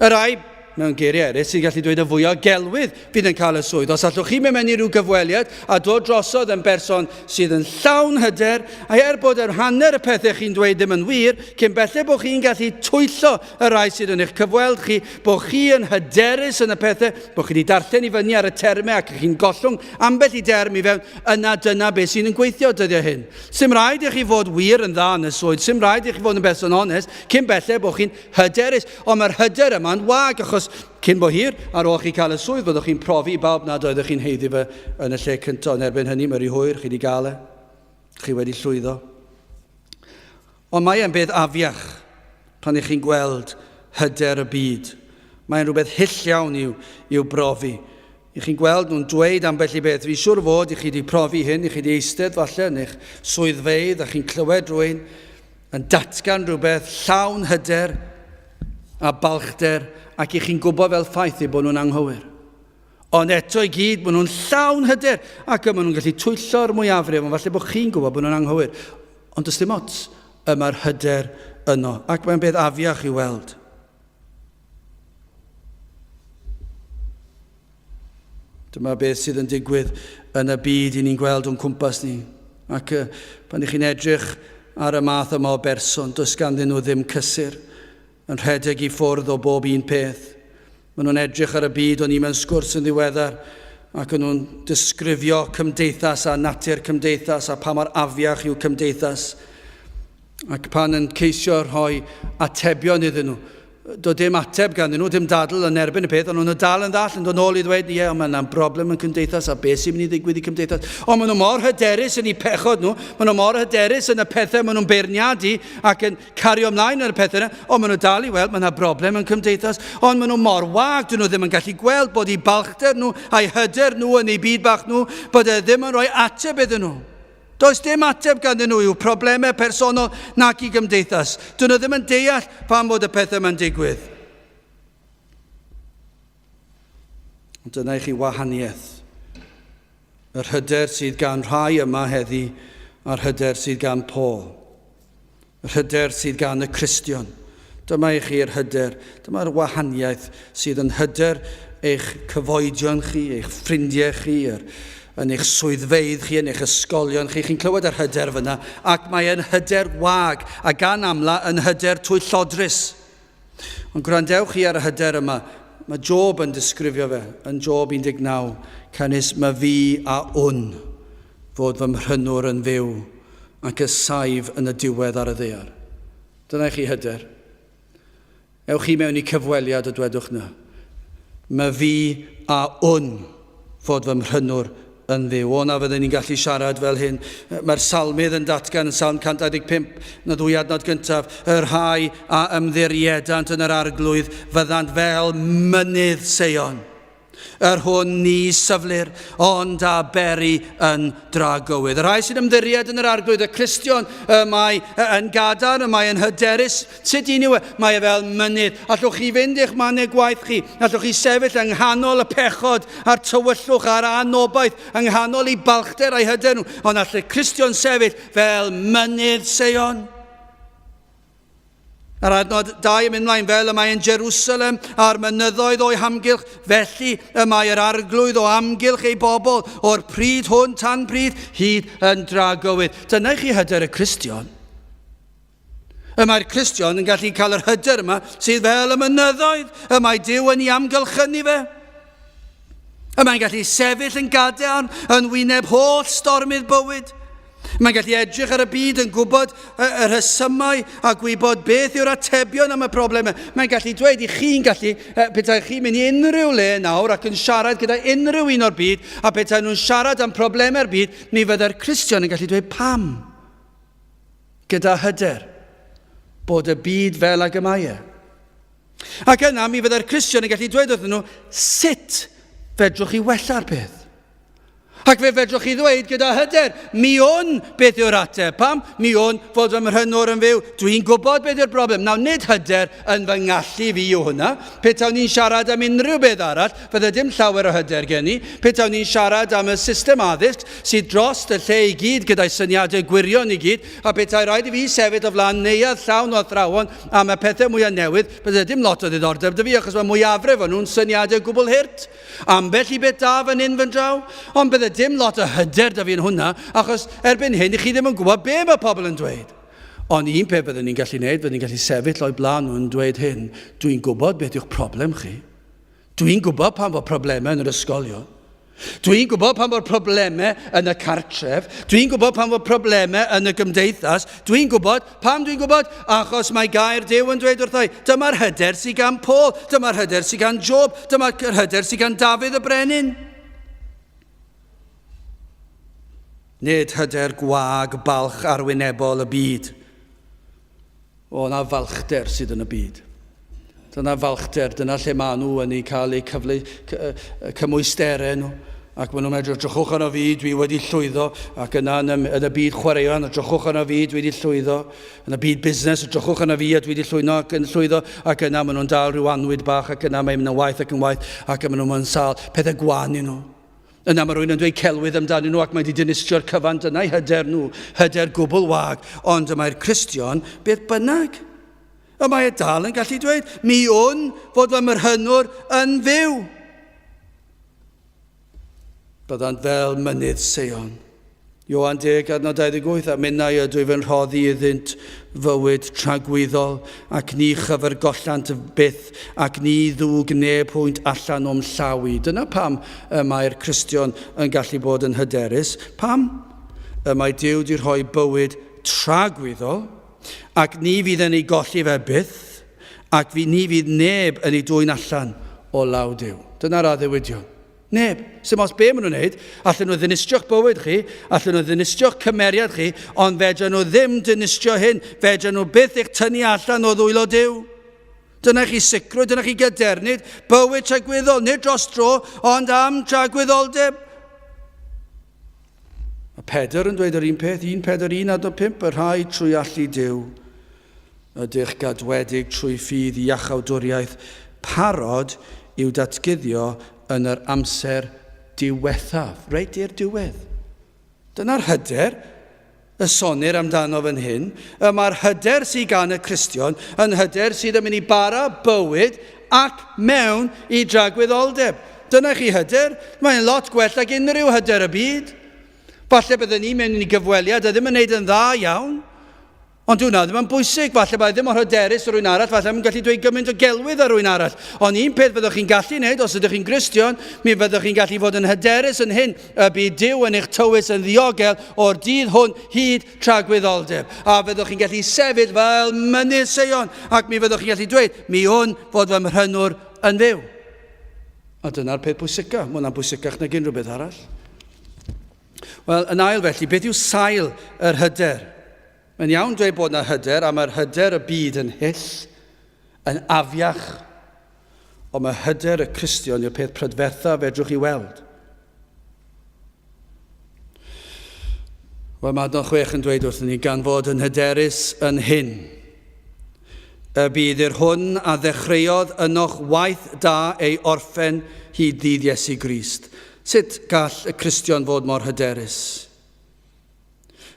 Y rhai, mewn geiriau eraill, sy'n gallu dweud y fwyaf gelwydd fydd yn cael y swydd. Os allwch chi mynd mewn i ryw gyfweliad a dod drosodd yn berson sydd yn llawn hyder, a er bod yr hanner y pethau chi'n dweud ddim yn wir, cyn belled bod chi'n gallu twyllo y rhai sydd yn eich cyfweld chi, bod chi yn hyderus yn y pethau, bod chi wedi darllen i fyny ar y termau ac chi'n gollwng ambell i derm i fewn, yna dyna beth sy'n yn gweithio dyddiau hyn. Sym rhaid i chi fod wir yn dda yn y swydd, sym rhaid i chi fod yn berson onest, cyn belled bod chi'n hyderus. Ond mae'r hyder yma'n wag, achos cyn bo hir, ar ôl chi cael y swydd, byddwch chi'n profi i bawb nad oeddech chi'n haeddu fe yn y lle cyntaf. Ond erbyn hynny, mae rhy hwyr, chi wedi gael e. Chi wedi llwyddo. Ond mae e'n beth afiach pan ych chi'n gweld hyder y byd. Mae'n rhywbeth hyll iawn i'w, i'w brofi. I chi'n gweld nhw'n dweud ambell i beth. Fi'n siŵr fod i chi wedi profi hyn, i chi wedi eistedd falle yn eich swyddfeydd a chi'n clywed rhywun yn datgan rhywbeth llawn hyder a balchder ac i chi'n gwybod fel ffaith eu bod nhw'n anghywir. Ond eto i gyd, maen nhw'n llawn hyder ac maen nhw'n gallu twyllo'r mwyafrif, ond falle bod chi'n gwybod bod nhw'n anghywir. Ond does dim ots, y mae'r hyder yno, ac mae'n beth afiach i'w weld. Dyma beth sydd yn digwydd yn y byd i ni'n gweld o'n cwmpas ni. Ac pan ych chi'n edrych ar y math yma o berson, does ganddyn nhw ddim cysur, yn rhedeg i ffwrdd o bob un peth. Maen nhw'n edrych ar y byd, o'n i mewn sgwrs yn ddiweddar, ac o'n nhw'n disgrifio cymdeithas a natur cymdeithas a pa mor afiach yw cymdeithas. Ac pan yn ceisio rhoi atebion iddyn nhw, doedd dim ateb ganddyn nhw, dim dadl yn erbyn y peth, ond nhw'n dal yn ddall yn dod nôl i ddweud, ie, ond mae yna'n broblem yn cymdeithas, a beth sy'n mynd i ddigwydd i cymdeithas. Ond maen nhw mor hyderus yn eu pechod nhw, maen nhw mor hyderus yn y pethau maen nhw'n beirniadu ac yn cario ymlaen yn y pethau yna, ond maen nhw dal i weld mae yna broblem yn cymdeithas, ond maen nhw mor wag, dyn nhw ddim yn gallu gweld bod eu balchder nhw a'u hyder nhw yn eu byd bach nhw, bod e ddim yn rhoi ateb iddyn nhw. Does dim ateb ganddyn nhw i'w problemau personol nac i gymdeithas. Dyn nhw ddim yn deall pam fod y pethau yma'n digwydd. Ond dyna i chi wahaniaeth. Yr hyder sydd gan rhai yma heddi a'r hyder sydd gan Paul. Yr hyder sydd gan y Cristion. Dyma i chi'r hyder, dyma'r wahaniaeth sydd yn hyder eich cyfoedion chi, eich ffrindiau chi, yr, yn eich swyddfeydd chi, yn eich ysgolion chi. Chi'n clywed yr hyder fyna, ac mae yn hyder wag, a gan amla yn hyder twyllodrus. Ond gwrandewch chi ar y hyder yma. Mae Job yn disgrifio fe yn Job 19, canys mae fi a wn fod fy mhrynwr yn fyw. ac y saif yn y diwedd ar y ddaear. Dyna i chi hyder. Ewch chi mewn i cyfweliad a dwedwch na. Mae fi a wn fod fy mhrynwr yn fyw. O na fydden ni'n gallu siarad fel hyn. Mae'r salmydd yn datgan yn Salm 125 yn y ddwy adnod gyntaf, y rhai a ymddiriedant yn yr arglwydd fyddant fel mynydd Seion. Yr hwn ni syflir, ond a beri yn dragywydd. Y rhai sy'n ymddiried yn yr arglwydd, y Cristion, y mae yn gadarn, y mae yn hyderus. Sut un yw e? Mae e fel mynydd. Allwch chi fynd i'ch mannau gwaith chi? Allwch chi sefyll yng nghanol y pechod a'r tywyllwch a'r anobaith, yng nghanol eu balchder a'i hyder nhw? Ond all y Cristion sefyll fel mynydd Seion. Yr adnod 2 yn mynd mlaen, fel y mae yn Jerusalem a'r mynyddoedd o'i hamgylch, felly y mae yr arglwydd o amgylch ei bobl o'r pryd hwn tan pryd hyd yn dragywydd. Dyna i chi hyder y Cristion. Y mae'r Cristion yn gallu cael yr hyder yma sydd fel y mynyddoedd, y mae Duw yn ei amgylchynu fe. Y mae'n gallu sefyll yn gadarn yn wyneb holl stormydd bywyd. Mae'n gallu edrych ar y byd yn gwybod y, y rhesymau a gwybod beth yw'r atebion am y problemau. Mae'n gallu dweud i chi'n gallu, petai chi'n mynd i unrhyw le nawr ac yn siarad gyda unrhyw un o'r byd, a petai nhw'n siarad am problemau'r byd, mi fydde'r Cristion yn gallu dweud pam. Gyda hyder bod y byd fel ag y mae e. Ac yna mi fyddai'r Cristion yn gallu dweud wrthyn nhw sut fedrwch chi wella'r peth. Ac fe fedrwch chi ddweud gyda hyder, mi wn beth yw'r ateb. Pam? Mi wn fod fy mhrynwr yn fyw. Dwi'n gwybod beth yw'r broblem. Nawr, nid hyder yn fy ngallu fi yw hwnna. Petawn i'n siarad am unrhyw beth arall, fydde dim llawer o hyder gen i. Petawn i'n siarad am y system addysg sydd drost y lle i gyd gyda'i syniadau gwirion i gyd, a petai rhaid i fi sefyll o flaen neuadd llawn o athrawon am y pethau mwyaf newydd, bydde dim lot o ddiddordeb 'da fi, achos mae mwyafrif o nhw'n syniadau gwbl hurt. Ambell i beth da fan hyn fan draw, ond bydde dim lot o hyder 'da fi yn hwnna, achos erbyn hyn chi ddim yn gwybod be mae pobl yn dweud. Ond un peth byddwn ni'n gallu gwneud, byddwn ni'n gallu sefyll o'i blaen nhw yn dweud hyn, dwi'n gwybod beth yw'ch problem chi. Dwi'n gwybod pam fod problemau yn yr ysgolion. Dwi'n gwybod pam fod problemau yn y cartref. Dwi'n gwybod pam fod problemau yn y gymdeithas. Dwi'n gwybod, pam dwi'n gwybod? Achos mae gair Duw yn dweud wrtha i. Dyma'r hyder sydd gan Paul, dyma'r hyder sydd gan Job, dyma'r hyder sydd gan Dafydd y brenin. Nid hyder gwag balch arwynebol y byd. O, na falchder sydd yn y byd. Dyna falchder, dyna lle maen nhw yn eu cael eu cyfle, cymwysterau nhw. Ac maen nhw'n meddwl, drychwch arno fi, dwi wedi llwyddo. Ac yna yn y, yn y byd chwaraeon, drychwch arno fi, dwi wedi llwyddo. Yn y byd busnes, drychwch arno fi, a dwi wedi llwyddo ac yn llwyddo. Ac yna maen nhw'n dal rhyw anwyd bach, ac yna mae'n mynd yn waeth ac yn waeth, ac maen nhw'n sâl. Pethau gwan i nhw. Yna mae rhywun yn dweud celwydd amdanyn nhw ac mae wedi dinistrio'r cyfan. Dyna'i hyder nhw, hyder gwbl wag. Ond y mae'r Cristion, beth bynnag, y mae e dal yn gallu dweud, mi wn fod fy mrhynwr yn fyw. Byddant fel mynydd Seion. Ioan 10, adnod 28, a minnau ydw i fy rhoddi iddynt fywyd tragwyddol, ac ni chyfrgollant byth, ac ni ddwg neb hwynt allan o'm llaw i. Dyna pam y mae'r Cristion yn gallu bod yn hyderus. Pam? Y mae Duw di rhoi bywyd tragwyddol, ac ni fydd yn ei golli fe byth, ac ni fydd neb yn ei dwyn allan o law Duw. Dyna'r addewidion. Neb. Sdim ots be maen nhw'n wneud. Allan nhw ddinistrio'ch bywyd chi, allan nhw ddinistrio'ch cymeriad chi, ond fedra nhw ddim dinistrio hyn. Fedra nhw byth eich tynnu allan o ddwylo Duw. Dyna chi sicrwydd, dyna chi gadernid, bywyd tragwyddol, nid dros dro, ond am tragwyddoldeb. Mae Pedr yn dweud yr un peth, 1 Pedr 1 adnod 5, y rhai trwy allu Duw, ydych gadwedig trwy ffydd iachawdwriaeth parod i'w datguddio yn yr amser diwethaf, reit i'r diwedd. Dyna'r hyder y sonir amdano fan hyn. Y mae'r hyder sydd gan y Cristion yn hyder sydd yn mynd i bara bywyd ac mewn i dragwyddoldeb. Dyna chi hyder. Mae'n lot gwell ag unrhyw hyder y byd. Falle byddwn ni'n mynd i gyfweliad a ddim yn neud yn dda iawn. Ond dyw hwnna ddim yn bwysig, falle mae ddim mor hyderus o rwy'n arall, falle mae'n gallu dweud gymaint o gelwydd ar rwy'n arall. Ond un peth fyddwch chi'n gallu wneud, os ydych chi'n Gristion, mi fyddwch chi'n gallu fod yn hyderus yn hyn, y bydd Duw yn eich tywys yn ddiogel o'r dydd hwn hyd tragwyddoldeb. A fyddwch chi'n gallu sefyll fel mynydd Seion, ac mi fyddwch chi'n gallu dweud, mi wn fod fy mhrynwr yn fyw. A dyna'r peth pwysica, mae hwnna'n bwysicach nag unrhyw beth arall. Wel, yn ail felly, beth yw sail yr hyder? Mae'n iawn dweud bod yna hyder, a mae'r hyder y byd yn hyll, yn afiach, ond mae hyder y Cristion yw'r peth prydfertha fedrwch chi weld. Wel, mae adnod 6 yn dweud wrthyn ni, gan fod yn hyderus yn hyn, y bydd i'r hwn a ddechreuodd ynoch waith da ei orffen hyd ddydd Iesu Grist. Sut gall y Cristion fod mor hyderus?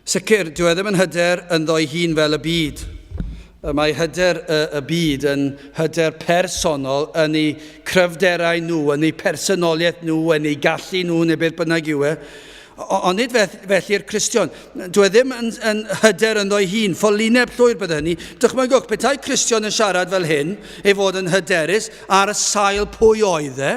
Sicr, dyw e ddim yn hyder ynddo'i hun fel y byd. Y mae hyder y, y byd yn hyder personol yn eu cryfderau nhw, yn eu personoliaeth nhw, yn eu gallu nhw, neu beth bynnag yw e. Ond nid felly'r Cristion. Dyw e ddim yn, yn hyder ynddo'i hun. Ffolineb llwyr bydde hynny. Dychmygwch, petai Cristion yn siarad fel hyn, ei fod yn hyderus ar y sail pwy oedd e,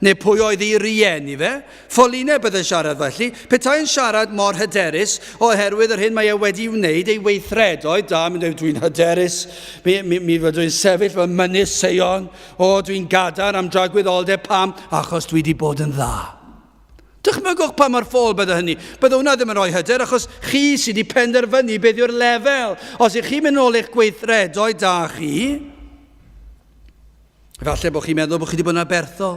Neu pwy oedd ei rieni fe? Ffolineb byddai'n siarad felly. Petai yn siarad mor hyderus oherwydd yr hyn mae e wedi wneud, ei weithredoedd, da, mynd dwi'n hyderus, mi, mi, mi fydw i'n sefyll fy mynydd Seion, o, dwi'n gadarn am dragwyddoldeb, pam? Achos dwi wedi bod yn dda. Dychmygwch pa mor ffôl bydde hynny. Bydde hwnna ddim yn rhoi hyder achos chi sydd wedi penderfynu beth yw'r lefel. Os ych chi'n mynd nôl eich gweithredoedd da chi, Efallai bod chi'n meddwl bod chi wedi bod yn aberthol,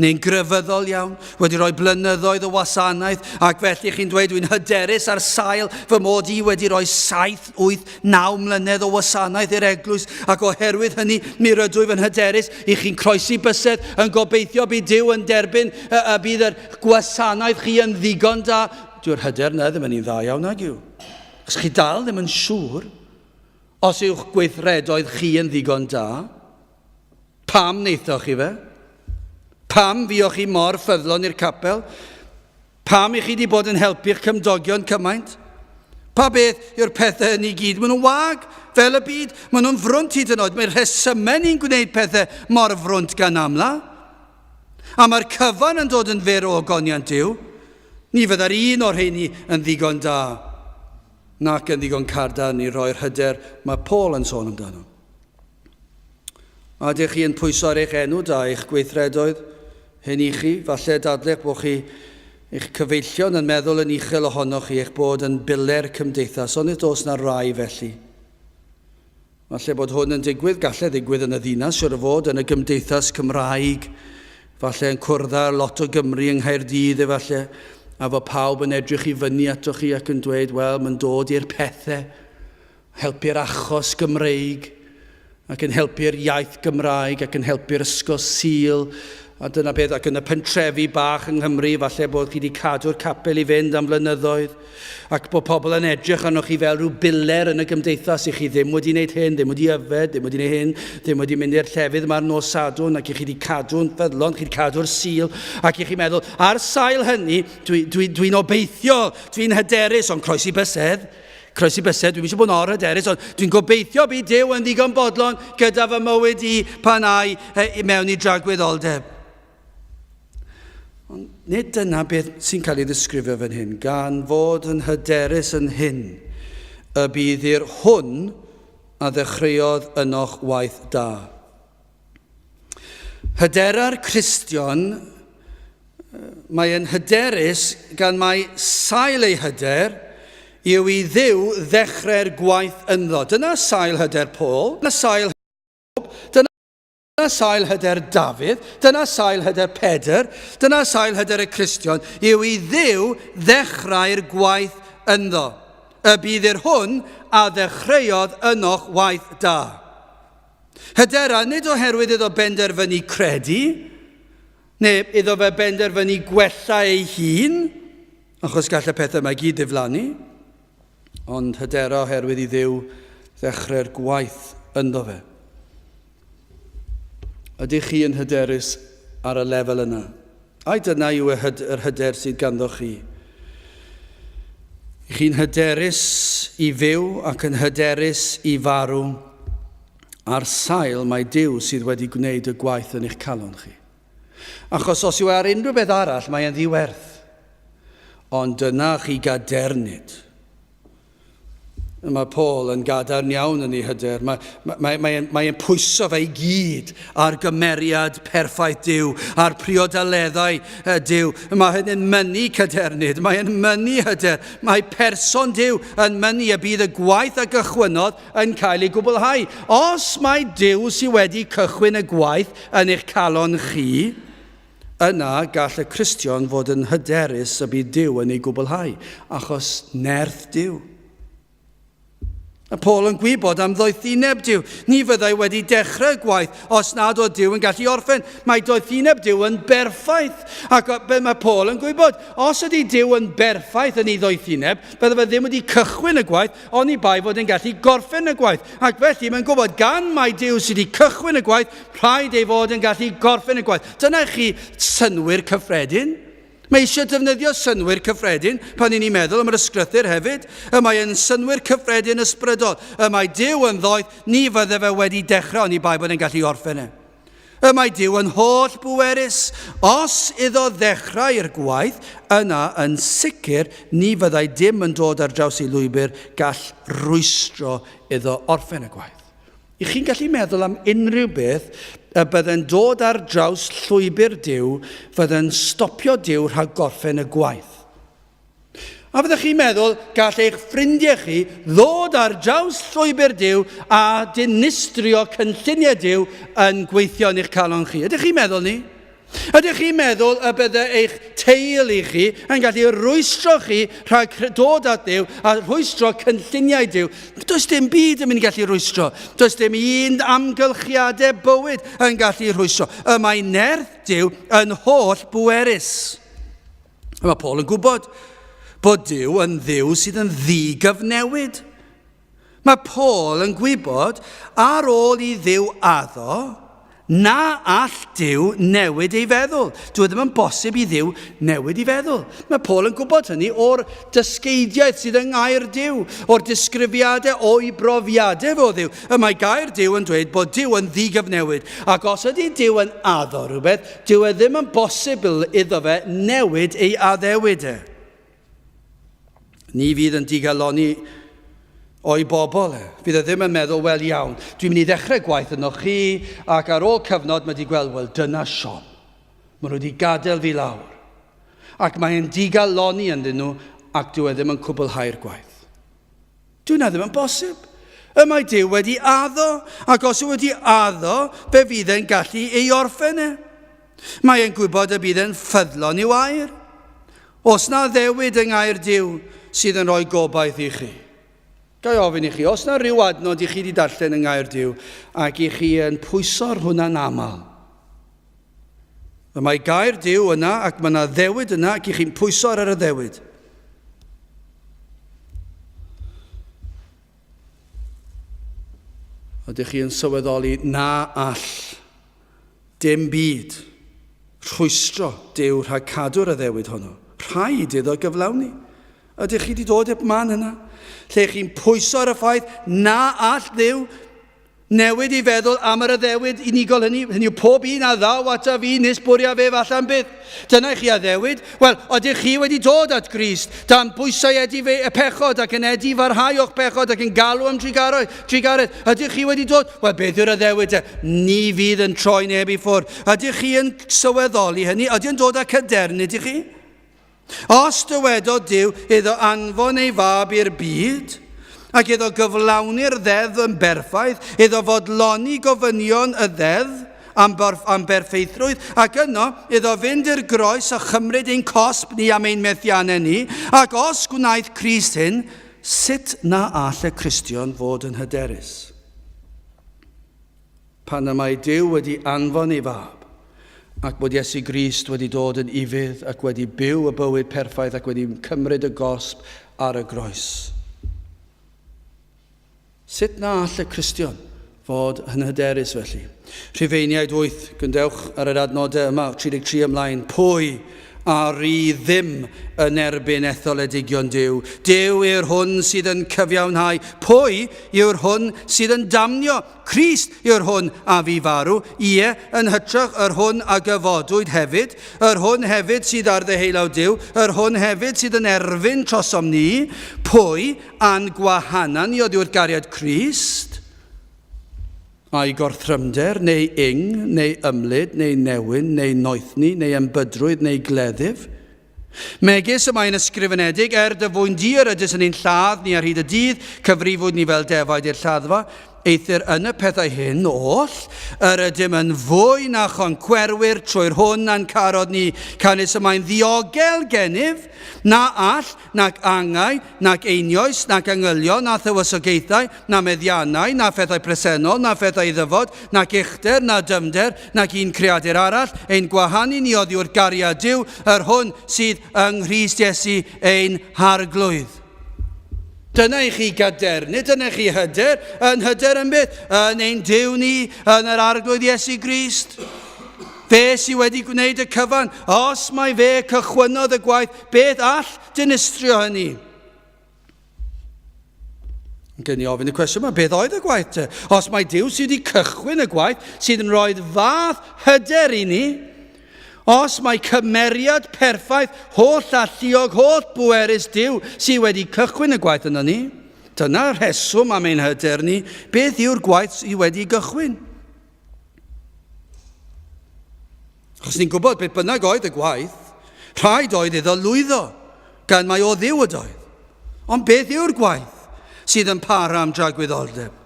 neu'n grefyddol iawn, wedi rhoi blynyddoedd o wasanaeth, ac felly chi'n dweud dwi'n hyderus ar sail fy mod i wedi rhoi 7, 8, 9 mlynedd o wasanaeth i'r eglwys, ac oherwydd hynny mi rydw i yn hyderus i chi'n croesi bysedd yn gobeithio bydd Duw yn derbyn y, y bydd yr gwasanaeth chi yn ddigon da. Dyw'r hyder na ddim yn un dda iawn nag yw. Os chi dal ddim yn siŵr, Os yw'ch gweithredoedd chi yn ddigon da, pam wnaethoch chi fe? Pam fuoch chi mor ffyddlon i'r capel? Pam i chi wedi bod yn helpu'ch cymdogion cymaint? Pa beth yw'r pethau hynny i gyd? Maen nhw'n wag, fel y byd. Maen nhw'n frwnt hyd yn oed. Mae'r rhesymau ni'n gwneud pethau mor frwnt gan amla. A mae'r cyfan yn dod yn fyr o ogoniant Duw. Ni fydda'r un o'r rheini yn ddigon da. Nac yn ddigon cadarn i roi'r hyder mae Paul yn sôn amdano. A ydych chi yn pwyso ar eich enw da, eich gweithredoedd, hyn i chi, falle dadlech bod chi, eich cyfeillion yn meddwl yn uchel ohonoch chi, eich bod yn biler cymdeithas, ond nid oes na rai felly. Falle bod hwn yn digwydd, gallai ddigwydd yn y ddinas, siwr o fod, yn y gymdeithas Cymraeg, falle yn cwrdd â lot o Gymry yng Nghaerdydd efallai, a fod pawb yn edrych i fyny atoch chi ac yn dweud, wel, mae'n dod i'r pethau, helpu'r achos Gymreig, ac yn helpu'r iaith Gymraeg, ac yn helpu'r ysgol Sul, A dyna beth, ac yn y pentrefi bach yng Nghymru, falle bod chi wedi cadw'r capel i fynd am flynyddoedd, ac bod pobl yn edrych arnoch chi fel rhyw biler yn y gymdeithas, i chi ddim wedi wneud hyn, ddim wedi yfed, ddim wedi wneud hyn, ddim wedi mynd i'r llefydd yma'r nos Sadwrn, ac i chi wedi cadw'n ffyddlon, chi wedi cadw'r Sul, ac i chi'n meddwl, ar sail hynny, dwi'n dwi, dwi, dwi obeithiol, dwi'n hyderus, ond croesi bysedd, Croesi bysedd, dwi'm eisiau bod yn or-hyderus, ond dwi'n gobeithio bydd Duw yn ddigon bodlon gyda fy mywyd i pan ai i mewn i dragwyddoldeb. Ond nid dyna beth sy'n cael ei ddisgrifio fan hyn, gan fod yn hyderus yn hyn, y bydd i'r hwn a ddechreuodd ynoch waith da. Hydera'r Cristion, mae e'n hyderus gan mai sail ei hyder yw i Dduw ddechrau'r gwaith ynddo. Dyna sail hyder Paul, dyna sail Job, dyna sail hyder Dafydd, dyna sail hyder Pedr, dyna sail hyder y Cristion, yw i Dduw ddechrau'r gwaith ynddo. Y bydd i'r hwn a ddechreuodd ynoch waith da. Hydera, nid oherwydd iddo benderfynu credu, neu iddo fe benderfynu gwella ei hun, achos gall y pethau yma i gyd ddiflannu, ond hydera oherwydd i Dduw ddechrau'r gwaith ynddo fe. Ydych chi yn hyderus ar y lefel yna? Ai dyna yw yr hyder sydd ganddo chi? I chi'n hyderus i fyw ac yn hyderus i farw ar sail mai Duw sydd wedi gwneud y gwaith yn eich calon chi. Achos os yw e ar unrhyw beth arall, mae e'n ddiwerth. Ond dyna chi gadernid. Mae Paul yn gadarn iawn yn ei hyder. Mae, mae, mae, mae e'n pwyso fe i gyd ar gymeriad perffaith Duw, a'r priodaleddau Duw. Mae hynny'n mynnu cadernid, mae e'n mynnu hyder. Mae person Duw yn mynnu y bydd y gwaith a gychwynnodd yn cael ei gwblhau. Os mae Duw sydd wedi cychwyn y gwaith yn eich calon chi, Yna gall y Cristion fod yn hyderus y bydd Duw yn ei gwblhau, achos nerth Duw. Mae Paul yn gwybod am ddoethineb Duw. Ni fyddai wedi dechrau gwaith os nad oedd Duw yn gallu orffen. Mae doethineb Duw yn berffaith. Ac be mae Paul yn gwybod? Os ydy Duw yn berffaith yn ei ddoethineb, bydde fe ddim wedi cychwyn y gwaith, oni bai fod yn gallu gorffen y gwaith. Ac felly mae'n gwybod gan mai Duw sydd wedi cychwyn y gwaith, Rhaid ei fod yn gallu gorffen y gwaith. Dyna chi synnwyr cyffredin. Mae eisiau defnyddio synnwyr cyffredin pan ni'n meddwl am yr ysgrythur hefyd. Y mae yn synnwyr cyffredin ysbrydol. Y mae Duw yn ddoeth, ni fydde fe wedi dechrau oni bai bod yn gallu orffen e. Y mae Duw yn holl bwerus. Os iddo ddechrau'r gwaith, yna yn sicr ni fyddai dim yn dod ar draws ei lwybr gall rwystro iddo orffen y gwaith. Y'ch chi'n gallu meddwl am unrhyw beth y bydde'n dod ar draws llwybr Duw fydde'n stopio Duw rhag gorffen y gwaith? A fyddech chi'n meddwl gall eich ffrindiau chi ddod ar draws llwybr Duw a dinistrio cynlluniau Duw yn gweithio yn eich calon chi? Ydych chi'n meddwl ni? Ydych chi'n meddwl y bydde eich teulu chi yn gallu rwystro chi rhag dod at Dduw a rhwystro cynlluniau Duw? Does dim byd yn mynd i gallu rhwystro. Does dim un amgylchiadau bywyd yn gallu rhwystro. Y mae nerth Duw yn holl bwerus. A mae Paul yn gwybod bod Duw yn Dduw sydd yn ddigyfnewid. Mae Paul yn gwybod, ar ôl i Dduw addo, na all Duw newid ei feddwl. Dyw e ddim yn bosib i Dduw newid ei feddwl. Mae Paul yn gwybod hynny o'r dysgeidiaeth sydd yng ngair Duw, o'r disgrifiadau o'i brofiadau fo Dduw. Y mae gair Duw yn dweud bod Duw yn ddigyfnewid. Ac os ydy Duw yn addo rhywbeth, dyw e ddim yn bosibl iddo fe newid ei addewid e. Ni fydd yn digalonni o'i bobl e. Fydd e ddim yn meddwl, wel iawn, dwi'n mynd i ddechrau gwaith yno chi, ac ar ôl cyfnod mae wedi gweld, wel dyna siom. Maen nhw wedi gadael fi lawr. Ac mae'n digalonni ynddyn nhw, ac dyw e ddim yn cwblhau'r gwaith. Dyw hynna ddim yn bosib. Y mae Duw wedi addo, ac os yw wedi addo, fe fydd e'n gallu ei orffen e. Mae e'n gwybod y bydd e'n ffyddlon i'w air. Os na ddewid yng ngair Duw sydd yn rhoi gobaith i chi. Ga i ofyn i chi, os na rhyw adnod i chi wedi darllen yng ngair Duw ac i chi yn pwyso ar hwnna'n aml, y mae gair Duw yna ac mae yna ddewid yna ac i chi'n pwyso ar yr addewid. Ydych chi yn sylweddoli na all Dim byd. Rhwystro Duw rhag cadw'r addewid honno. Rhaid iddo gyflawni. Ydych chi wedi dod i'r man yna? Lle chi'n pwyso ar y ffaith na all Dduw newid ei feddwl am yr addewid unigol hynny, hynny yw pob un a ddaw ataf fi nis bwriaf ef allan byth. Dyna i chi addewid. Wel, ydych chi wedi dod at Grist, dan bwysau edife y pechod ac yn edifarhau o'ch pechod ac yn galw am drugaredd? Ydych chi wedi dod? Wel, beth yw'r addewid te? Ni fydd yn troi neb i ffwrdd. Ydych chi yn sylweddoli hynny? Ydy yn dod â cadernid i chi? Os dywedodd Duw iddo anfon ei fab i'r byd, ac iddo gyflawni'r ddeddf yn berffaith, iddo fodloni gofynion y ddeddf am, am berffeithrwydd, ac yno iddo fynd i'r groes a chymryd ein cosb ni am ein methiannau ni, ac os gwnaeth Crist hyn, sut na all y Cristion fod yn hyderus? Pan y mae Duw wedi anfon ei fab, ac bod Iesu Grist wedi dod yn ufudd ac wedi byw y bywyd perffaith ac wedi cymryd y gosb ar y groes. Sut na all y Cristion fod yn hyderus felly? Rhufeiniaid 8, gyndewch ar yr adnodau yma, 33 ymlaen, pwy A ry ddim yn erbyn etholedigion Duw. Duw yw'r hwn sydd yn cyfiawnhau. Pwy yw'r hwn sydd yn damnio? Crist yw'r hwn a fu farw, ie, yn hytrach yr hwn a gyfodwyd hefyd, yr hwn hefyd sydd ar ddeheulaw Duw, yr hwn hefyd sydd yn erfyn trosom ni. Pwy a'n gwahana ni oddi wrth gariad Crist? Ai gorthrymder, neu ing, neu ymlid, neu newyn, neu noethni, neu enbydrwydd, neu gleddyf? Megis y mae'n ysgrifenedig, er dy fwyn di yr ydys yn ein lladd ni ar hyd y dydd, cyfrifwyd ni fel defaid i'r lladdfa. Eithr yn y pethau hyn oll, yr ydym yn fwy na choncwerwyr trwy'r hwn a'n carodd ni, canys y mae'n ddiogel gennyf, na all, nac angau, nac einioes, nac angylion, na thywysogaethau, na meddiannau, na phethau presennol, na phethau i ddyfod, nac uchder, na dyfnder, nac un creadur arall, ein gwahanu ni oddi wrth gariad Duw, yr hwn sydd yng Nghrist Iesu ein Harglwydd. Dyna i chi gadernid, dyna i chi hyder, yn hyder yn beth? Yn ein Duw ni, yn yr Arglwydd Iesu Grist. Fe sydd wedi gwneud y cyfan, os mai fe cychwynnodd y gwaith, beth all dinistrio hynny? Gen i ofyn y cwestiwn yma, beth oedd y gwaith te? Os mai Duw sydd wedi cychwyn y gwaith, sydd yn rhoi fath hyder i ni, os mai cymeriad perffaith, holl alluog, holl bwerus Duw sydd wedi cychwyn y gwaith yno ni, dyna'r rheswm am ein hyder ni, beth yw'r gwaith sydd wedi gychwyn? Achos ni'n gwybod beth bynnag oedd y gwaith, rhaid oedd iddo lwyddo, gan mai o Dduw ydoedd. Ond beth yw'r gwaith sydd yn para am dragwyddoldeb?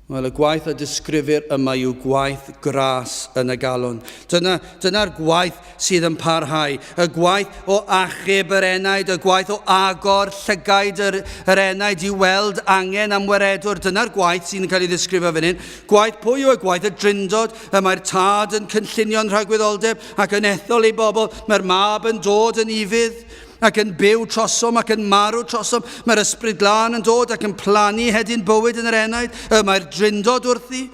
Wel, y gwaith a disgrifir yma yw gwaith gras yn y galon. Dyna, dyna'r gwaith sydd yn parhau. Y gwaith o achub yr enaid, y gwaith o agor llygaid yr, yr enaid i weld angen am waredwr. Dyna'r gwaith sy'n cael ei ddisgrifio fan hyn. Gwaith pwy yw y gwaith y drindod, y mae'r tad yn cynllunio'n rhagwyddoldeb ac yn ethol ei bobl. Mae'r mab yn dod yn ufudd ac yn byw trosom ac yn marw trosom. Mae'r ysbryd glân yn dod ac yn plannu hedyn bywyd yn yr enaid. Y mae'r drindod wrthi.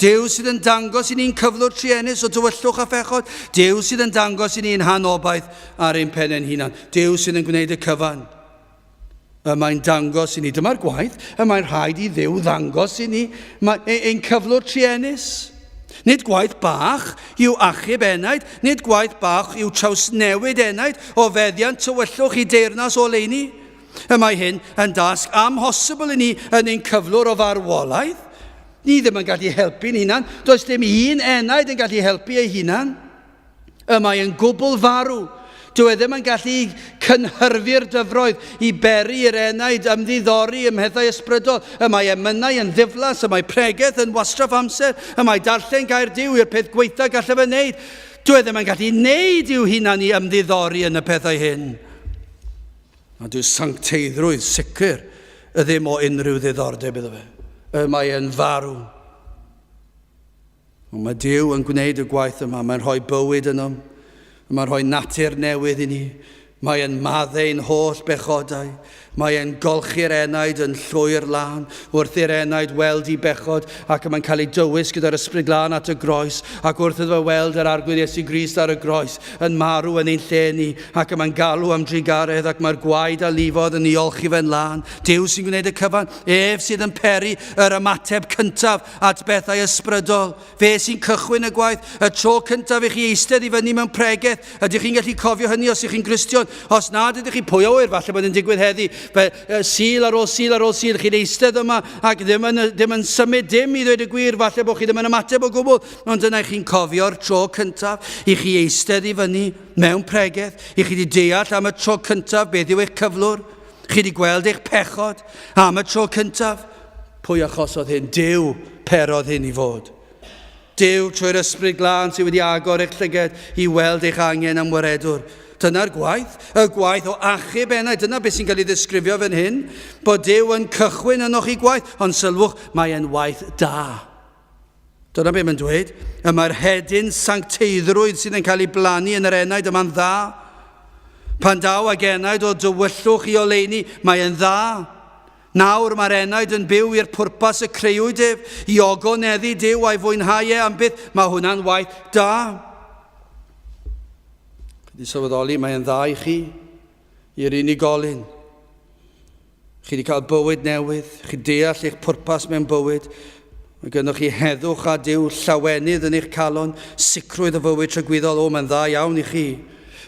Duw sydd yn dangos i ni'n cyflwr truenus o dywyllwch a phechod. Duw sydd yn dangos i ni'n hanobaith ar ein pen ein hunan. Duw sydd yn gwneud y cyfan. Y mae'n dangos i ni. Dyma'r gwaith y mae'n rhaid i Dduw ddangos i ni. Mae e, ein cyflwr truenus. Nid gwaith bach yw achub enaid, nid gwaith bach yw trawsnewid enaid o feddiant tywyllwch i deyrnas oleuni. Y mae hyn yn dasg amhosibl i ni yn ein cyflwr o farwolaeth. Ni ddim yn gallu helpu'n hunan. Does dim un enaid yn gallu helpu ei hunan. Y mae yn gwbl farw. Dyw e ddim yn gallu cynhyrfu'r dyfroedd i beri i'r enaid ymddiddori ym mhethau ysbrydol. Y mae emynau yn ddiflas, y mae pregeth yn wastraff amser, y mae darllen gair Duw yw'r peth gwaetha gallai fe wneud. Dyw e ddim yn gallu wneud i'w hunan i ymddiddori yn y pethau hyn. A dyw sancteiddrwydd sicr y ddim o unrhyw ddiddordeb iddo fe. Y mae e'n farw. Ond mae Duw yn gwneud y gwaith yma. Mae'n rhoi bywyd ynom. Mae'n rhoi natur newydd i ni. Mae e'n maddeu'n holl bechodau. Mae e'n golchi'r enaid yn llwyr lân wrth i'r enaid weld i bechod ac y mae'n cael ei dywys gyda'r Ysbryd Glân at y groes ac wrth iddo fe weld yr Arglwydd Iesu Grist ar y groes yn marw yn ein lle ni ac y mae'n galw am drugaredd ac mae'r gwaed a lifodd yn ei olchi fe'n lân. Duw sy'n gwneud y cyfan. Ef sydd yn peri yr ymateb cyntaf at bethau ysbrydol. Fe sy'n cychwyn y gwaith. Y tro cyntaf i chi eistedd i fyny mewn pregeth, ydych chi'n gallu cofio hynny os ych chi'n Gristion? Os nad ydych chi, pwy a ŵyr, falle bod yn digwydd heddi. Fe, Sul ar ôl Sul ar ôl Sul, chi'n eistedd yma ac ddim yn, ddim yn symud dim i ddweud y gwir, falle bod chi ddim yn ymateb o gwbl, ond yna chi'n cofio'r tro cyntaf i chi eistedd i fyny mewn pregeth, i chi wedi deall am y tro cyntaf beth yw eich cyflwr, chi wedi gweld eich pechod am y tro cyntaf. Pwy achosodd hyn? Duw perodd hyn i fod. Duw trwy'r Ysbryd Glân sydd wedi agor eich llyged i weld eich angen am waredwr. Dyna'r gwaith, y gwaith o achub enaid. Dyna beth sy'n cael ei ddisgrifio fan hyn, bod Duw yn cychwyn ynoch chi gwaith, ond sylwch, mae e'n waith da. Dyna beth mae'n dweud. Y mae'r hedyn sancteiddrwydd sydd yn cael ei blannu yn yr enaid yma'n dda. Pan daw ag enaid o dywyllwch i oleuni, mae e'n dda. Nawr mae'r enaid yn byw i'r pwrpas y creuwyd ef, i ogoneddu Duw a'i fwynhau e am byth. Mae hwnna'n waith da. Wedi sylweddoli, mae'n dda i chi, i'r unigolyn. Chi wedi cael bywyd newydd, chi deall eich pwrpas mewn bywyd, mae gennych chi heddwch a Duw, llawenydd yn eich calon, sicrwydd o fywyd tragwyddol, o, mae'n dda iawn i chi.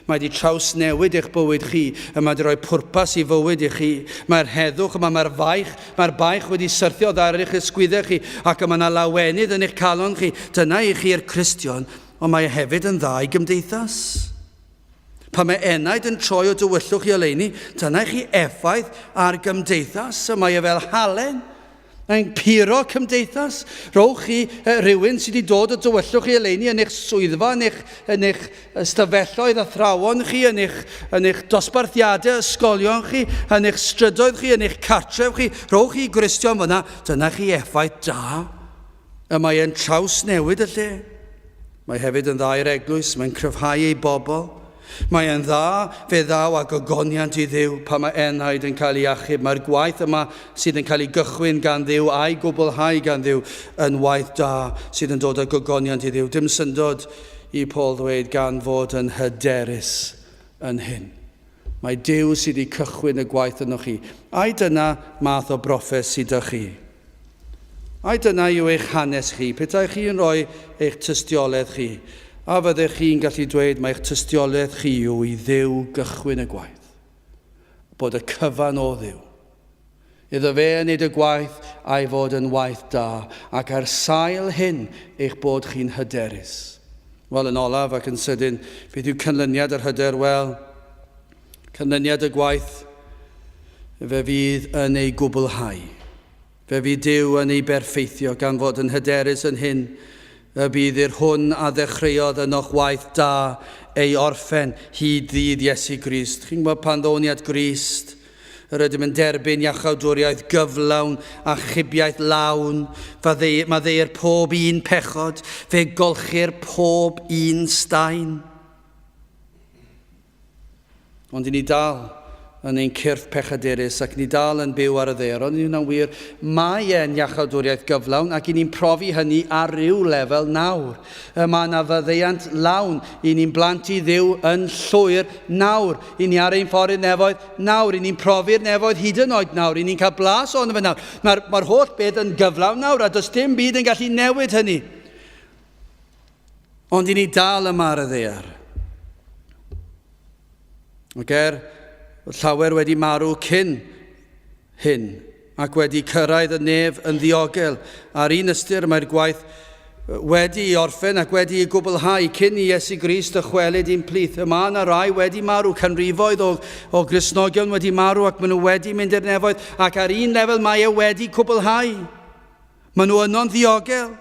Mae wedi trawsnewid eich bywyd chi, y mae wedi rhoi pwrpas i fywyd i chi. Mae'r heddwch yma, mae'r faich, mae'r baich wedi syrthio ar eich ysgwyddau chi, ac y mae yna lawenydd yn eich calon chi. Dyna i chi'r Cristion, ond mae e hefyd yn dda i gymdeithas. Pan mae enaid yn troi o dywyllwch i oleuni, dyna i chi effaith ar gymdeithas, y mae e fel halen. Mae'n puro cymdeithas. Rhowch chi rhywun sydd wedi dod o dywyllwch i oleuni yn eich swyddfa, yn eich, yn eich ystafelloedd athrawon chi, yn eich, yn eich dosbarthiadau ysgolion chi, yn eich strydoedd chi, yn eich cartref chi. Rhowch chi Gristion fyna, dyna chi effaith da. Y mae e'n trawsnewid y lle. Mae hefyd yn dda i'r eglwys, mae'n cryfhau ei bobl. Mae e'n dda, fe ddaw â gogoniant i Dduw pan mae enaid yn cael ei achub. Mae'r gwaith yma sydd yn cael ei gychwyn gan Dduw a'i gwblhau gan Dduw yn waith da sydd yn dod â gogoniant i Dduw. Dim syndod i Paul ddweud gan fod yn hyderus yn hyn. Mae Duw sydd wedi cychwyn y gwaith ynoch chi. Ai dyna math o broffes sydd â chi? Ai dyna yw eich hanes chi? Petai chi'n rhoi eich tystiolaeth chi, a fyddech chi'n gallu dweud mai'ch tystiolaeth chi yw i Dduw gychwyn y gwaith, bod y cyfan o Dduw? Iddo fe wneud y gwaith a'i fod yn waith da, ac ar sail hyn eich bod chi'n hyderus. Wel, yn olaf ac yn sydyn, beth yw canlyniad yr hyder? Wel, canlyniad y gwaith, fe fydd yn ei gwblhau. Fe fydd Duw yn ei berffeithio, gan fod yn hyderus yn hyn, y bydd i'r hwn a ddechreuodd ynoch waith da ei orffen hyd ddydd Iesu Grist. Chi'n gwybod pan ddown ni at Grist, yr ydym yn derbyn iachawdwriaeth gyflawn a chibiaeth lawn. Maddeuir pob un pechod, fe golchir pob un staen. Ond i ni dal yn ein cyrff pechadurus ac ni dal yn byw ar y ddaear. Ond hynna'n wir, mae e'n iachawdwriaeth gyflawn ac i ni'n profi hynny ar ryw lefel nawr. Y mae yna faddeuant lawn i ni'n blant i Dduw yn llwyr nawr. I ni ar ein ffordd i'r nefoedd nawr. I ni'n profi'r nefoedd hyd yn oed nawr. I ni'n cael blas ohono fe nawr. Mae'r mae holl beth yn gyflawn nawr a does dim byd yn gallu newid hynny. Ond i ni dal yma ar y ddaear. Ac er bod llawer wedi marw cyn hyn ac wedi cyrraedd y nef yn ddiogel, ar un ystyr mae'r gwaith wedi ei orffen ac wedi ei gwblhau cyn i Iesu Grist dychwelyd i'n plith. Y mae yna rai wedi marw, canrifoedd o, o Gristnogion wedi marw ac maen nhw wedi mynd i'r nefoedd ac ar un lefel mae e wedi cwblhau. Maen nhw yno'n ddiogel.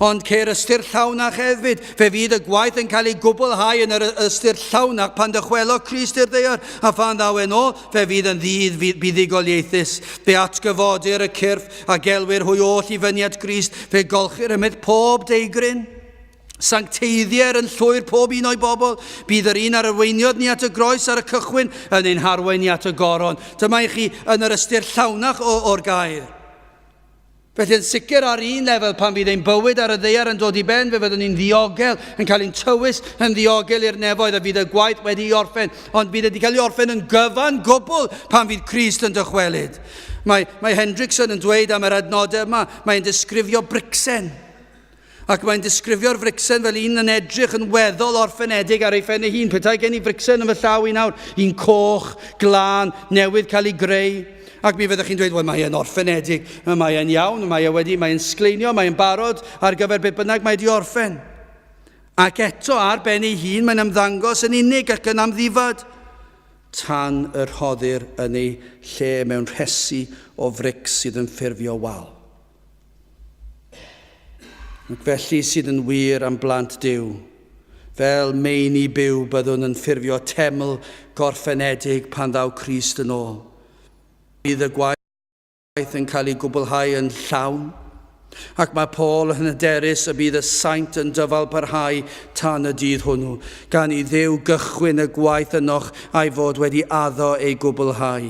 Ond ceir ystyr llawnach hefyd. Fe fydd y gwaith yn cael ei gwblhau yn yr ystyr llawnach pan dychwelo Crist i'r ddaear, a phan ddaw e'n ôl, fe fydd yn ddydd buddugoliaethus. Fe atgyfodir y cyrff a gelwir hwy oll i fyny at Grist, fe golchir ymydd pob deigryn. Sancteiddier yn llwyr pob un o'i bobl. Bydd yr un ar arweiniodd ni at y groes ar y cychwyn yn ein harwain ni at y goron. Dyma i chi yn yr ystyr llawnach o'r gair. Felly yn sicr ar un lefel pan fydd ein bywyd ar y ddaear yn dod i ben fe fyddwn ni'n ddiogel, yn cael ein tywys yn ddiogel i'r nefoedd a fydd y gwaith wedi'i orffen, ond bydd wedi cael ei orffen yn gyfan gwbl pan fydd Crist yn dychwelyd. Mae, mae Hendrickson yn dweud am yr adnodau yma, mae'n disgrifio bricsen. Ac mae'n disgrifio'r fricsen fel un yn edrych yn weddol orffenedig ar ei phen ei hun. Petai gen i fricsen yn fy llaw i nawr, un coch, glân, newydd cael ei greu. Ac mi fyddech chi'n dweud, wel, mae e'n orffenedig, mae e'n iawn, mae e wedi, mae e'n sgleinio, mae e'n barod ar gyfer beth bynnag mae wedi orffen. Ac eto, ar ben ei hun, mae'n ymddangos yn unig ac yn amddifad tan y rhoddir yn ei lle mewn rhesi o frics sydd yn ffurfio wal. Ac felly sydd yn wir am blant Duw. Fel meini byw byddwn yn ffurfio teml gorffenedig pan ddaw Crist yn ôl. Bydd y gwaith yn cael ei gwblhau yn llawn, ac mae Paul yn hyderus y bydd y saint yn dyfal parhau tan y dydd hwnnw, gan i Dduw gychwyn y gwaith ynoch a'i fod wedi addo ei gwblhau.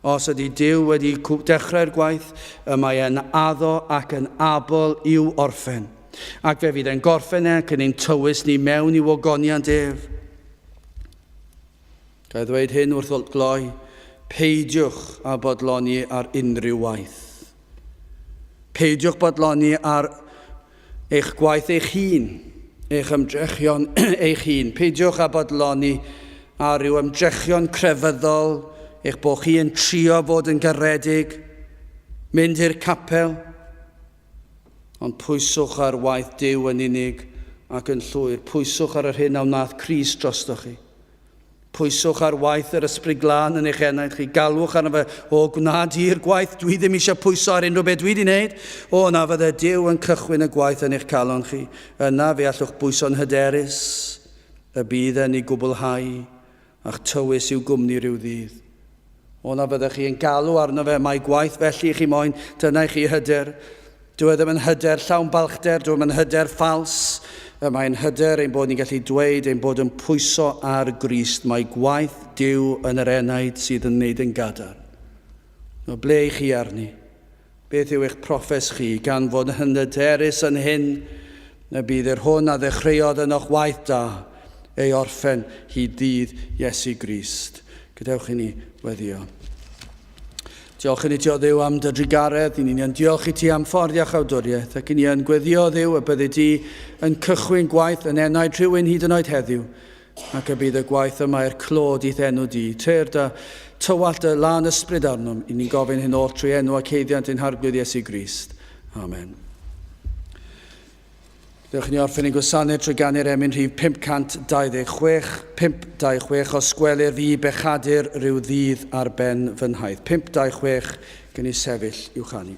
Os ydy Duw wedi dechrau'r gwaith, y mae e'n addo ac yn abl i'w orffen. Ac fe fydd e'n gorffen e ac yn ein tywys ni mewn i'w ogoniant ef. Ga i ddweud hyn wrth gloi, peidiwch â bodloni ar unrhyw waith. Peidiwch bodloni ar eich gwaith eich hun, eich ymdrechion eich hun. Peidiwch â bodloni ar ryw ymdrechion crefyddol, eich bod chi yn trio fod yn garedig, mynd i'r capel, Ond pwyswch ar waith Duw yn unig ac yn llwyr. Pwyswch ar yr hyn a wnaeth Crist drostoch chi. Pwyswch ar waith yr Ysbryd Glân yn eich enaid chi. Galwch arno fe, o, gwna di'r gwaith, dwi ddim eisiau pwyso ar unrhyw beth dwi wedi wneud. O, na fydde Duw yn cychwyn y gwaith yn eich calon chi. Yna fe allwch bwyso'n hyderus y bydd e'n ei gwblhau a'ch tywys i'w gwmni rhyw ddydd. O, na fyddech chi yn galw arno fe, mae gwaith felly i chi moyn, dyna i chi hyder. Dyw e ddim yn hyder llawn balchder, dyw e ddim yn hyder ffals. Y mae'n hyder ein bod ni'n gallu dweud ein bod yn pwyso ar Grist. Mae gwaith Duw yn yr enaid sydd yn wneud yn gadarn. O, ble i chi arni? Beth yw eich proffes chi, gan fod yn hyderus yn hyn, y bydd yr hwn a ddechreuodd ynoch waith da, ei orffen hyd ddydd Iesu Grist. Gadewch i ni weddio. Diolch i ni ti o Dduw am dy drugaredd, i ni'n yn diolch i ti am ffordd iachawdwriaeth, ac i ni yn gweddio Dduw y byddi di yn cychwyn gwaith yn enaid rhywun hyd yn oed heddiw, Ac y bydd y gwaith yma er clod i'th enw di. Tyr da tywallt dy lân ysbryd arnom, i ni'n gofyn hyn oll trwy enw ac haeddiant ein Harglwydd Iesu Grist. Amen. Dewch i ni orffen ein gwasanaeth trwy ganu'r emyn rhif 526, 526, os gwelir fi bechadur rhyw ddydd ar ben fy nhaith. 526, gen i sefyll i'w chanu.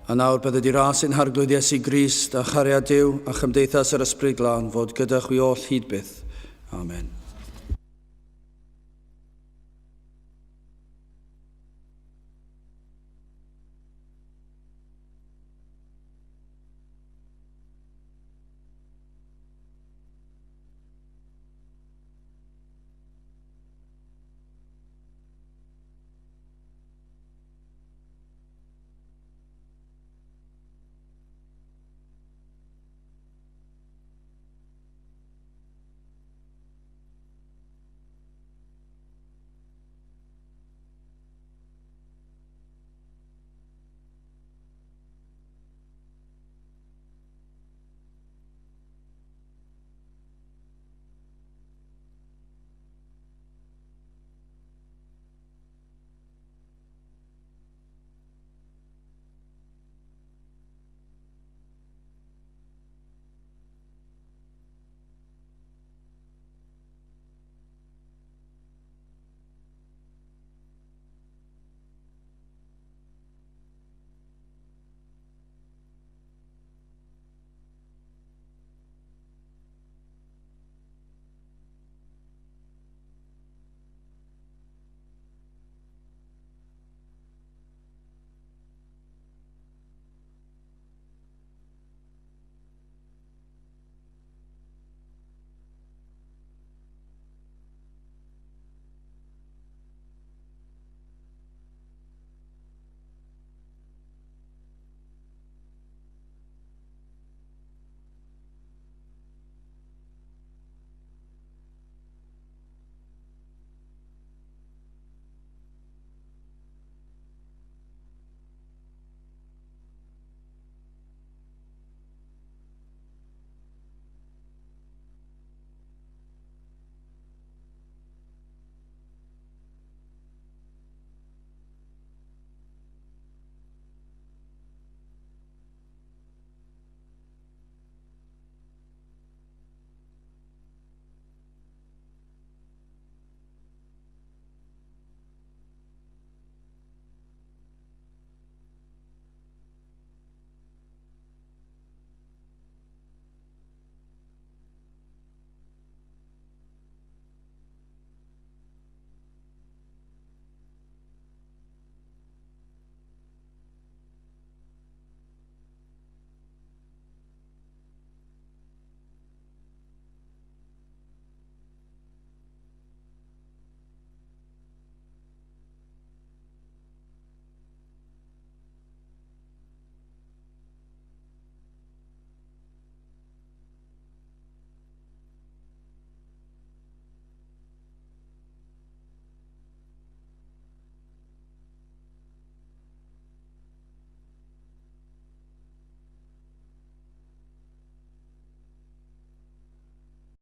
A nawr bydded i ras ein Harglwydd Iesu Grist a chariad Duw a chymdeithas yr Ysbryd Glân fod gyda chwi oll hyd byth. Amen.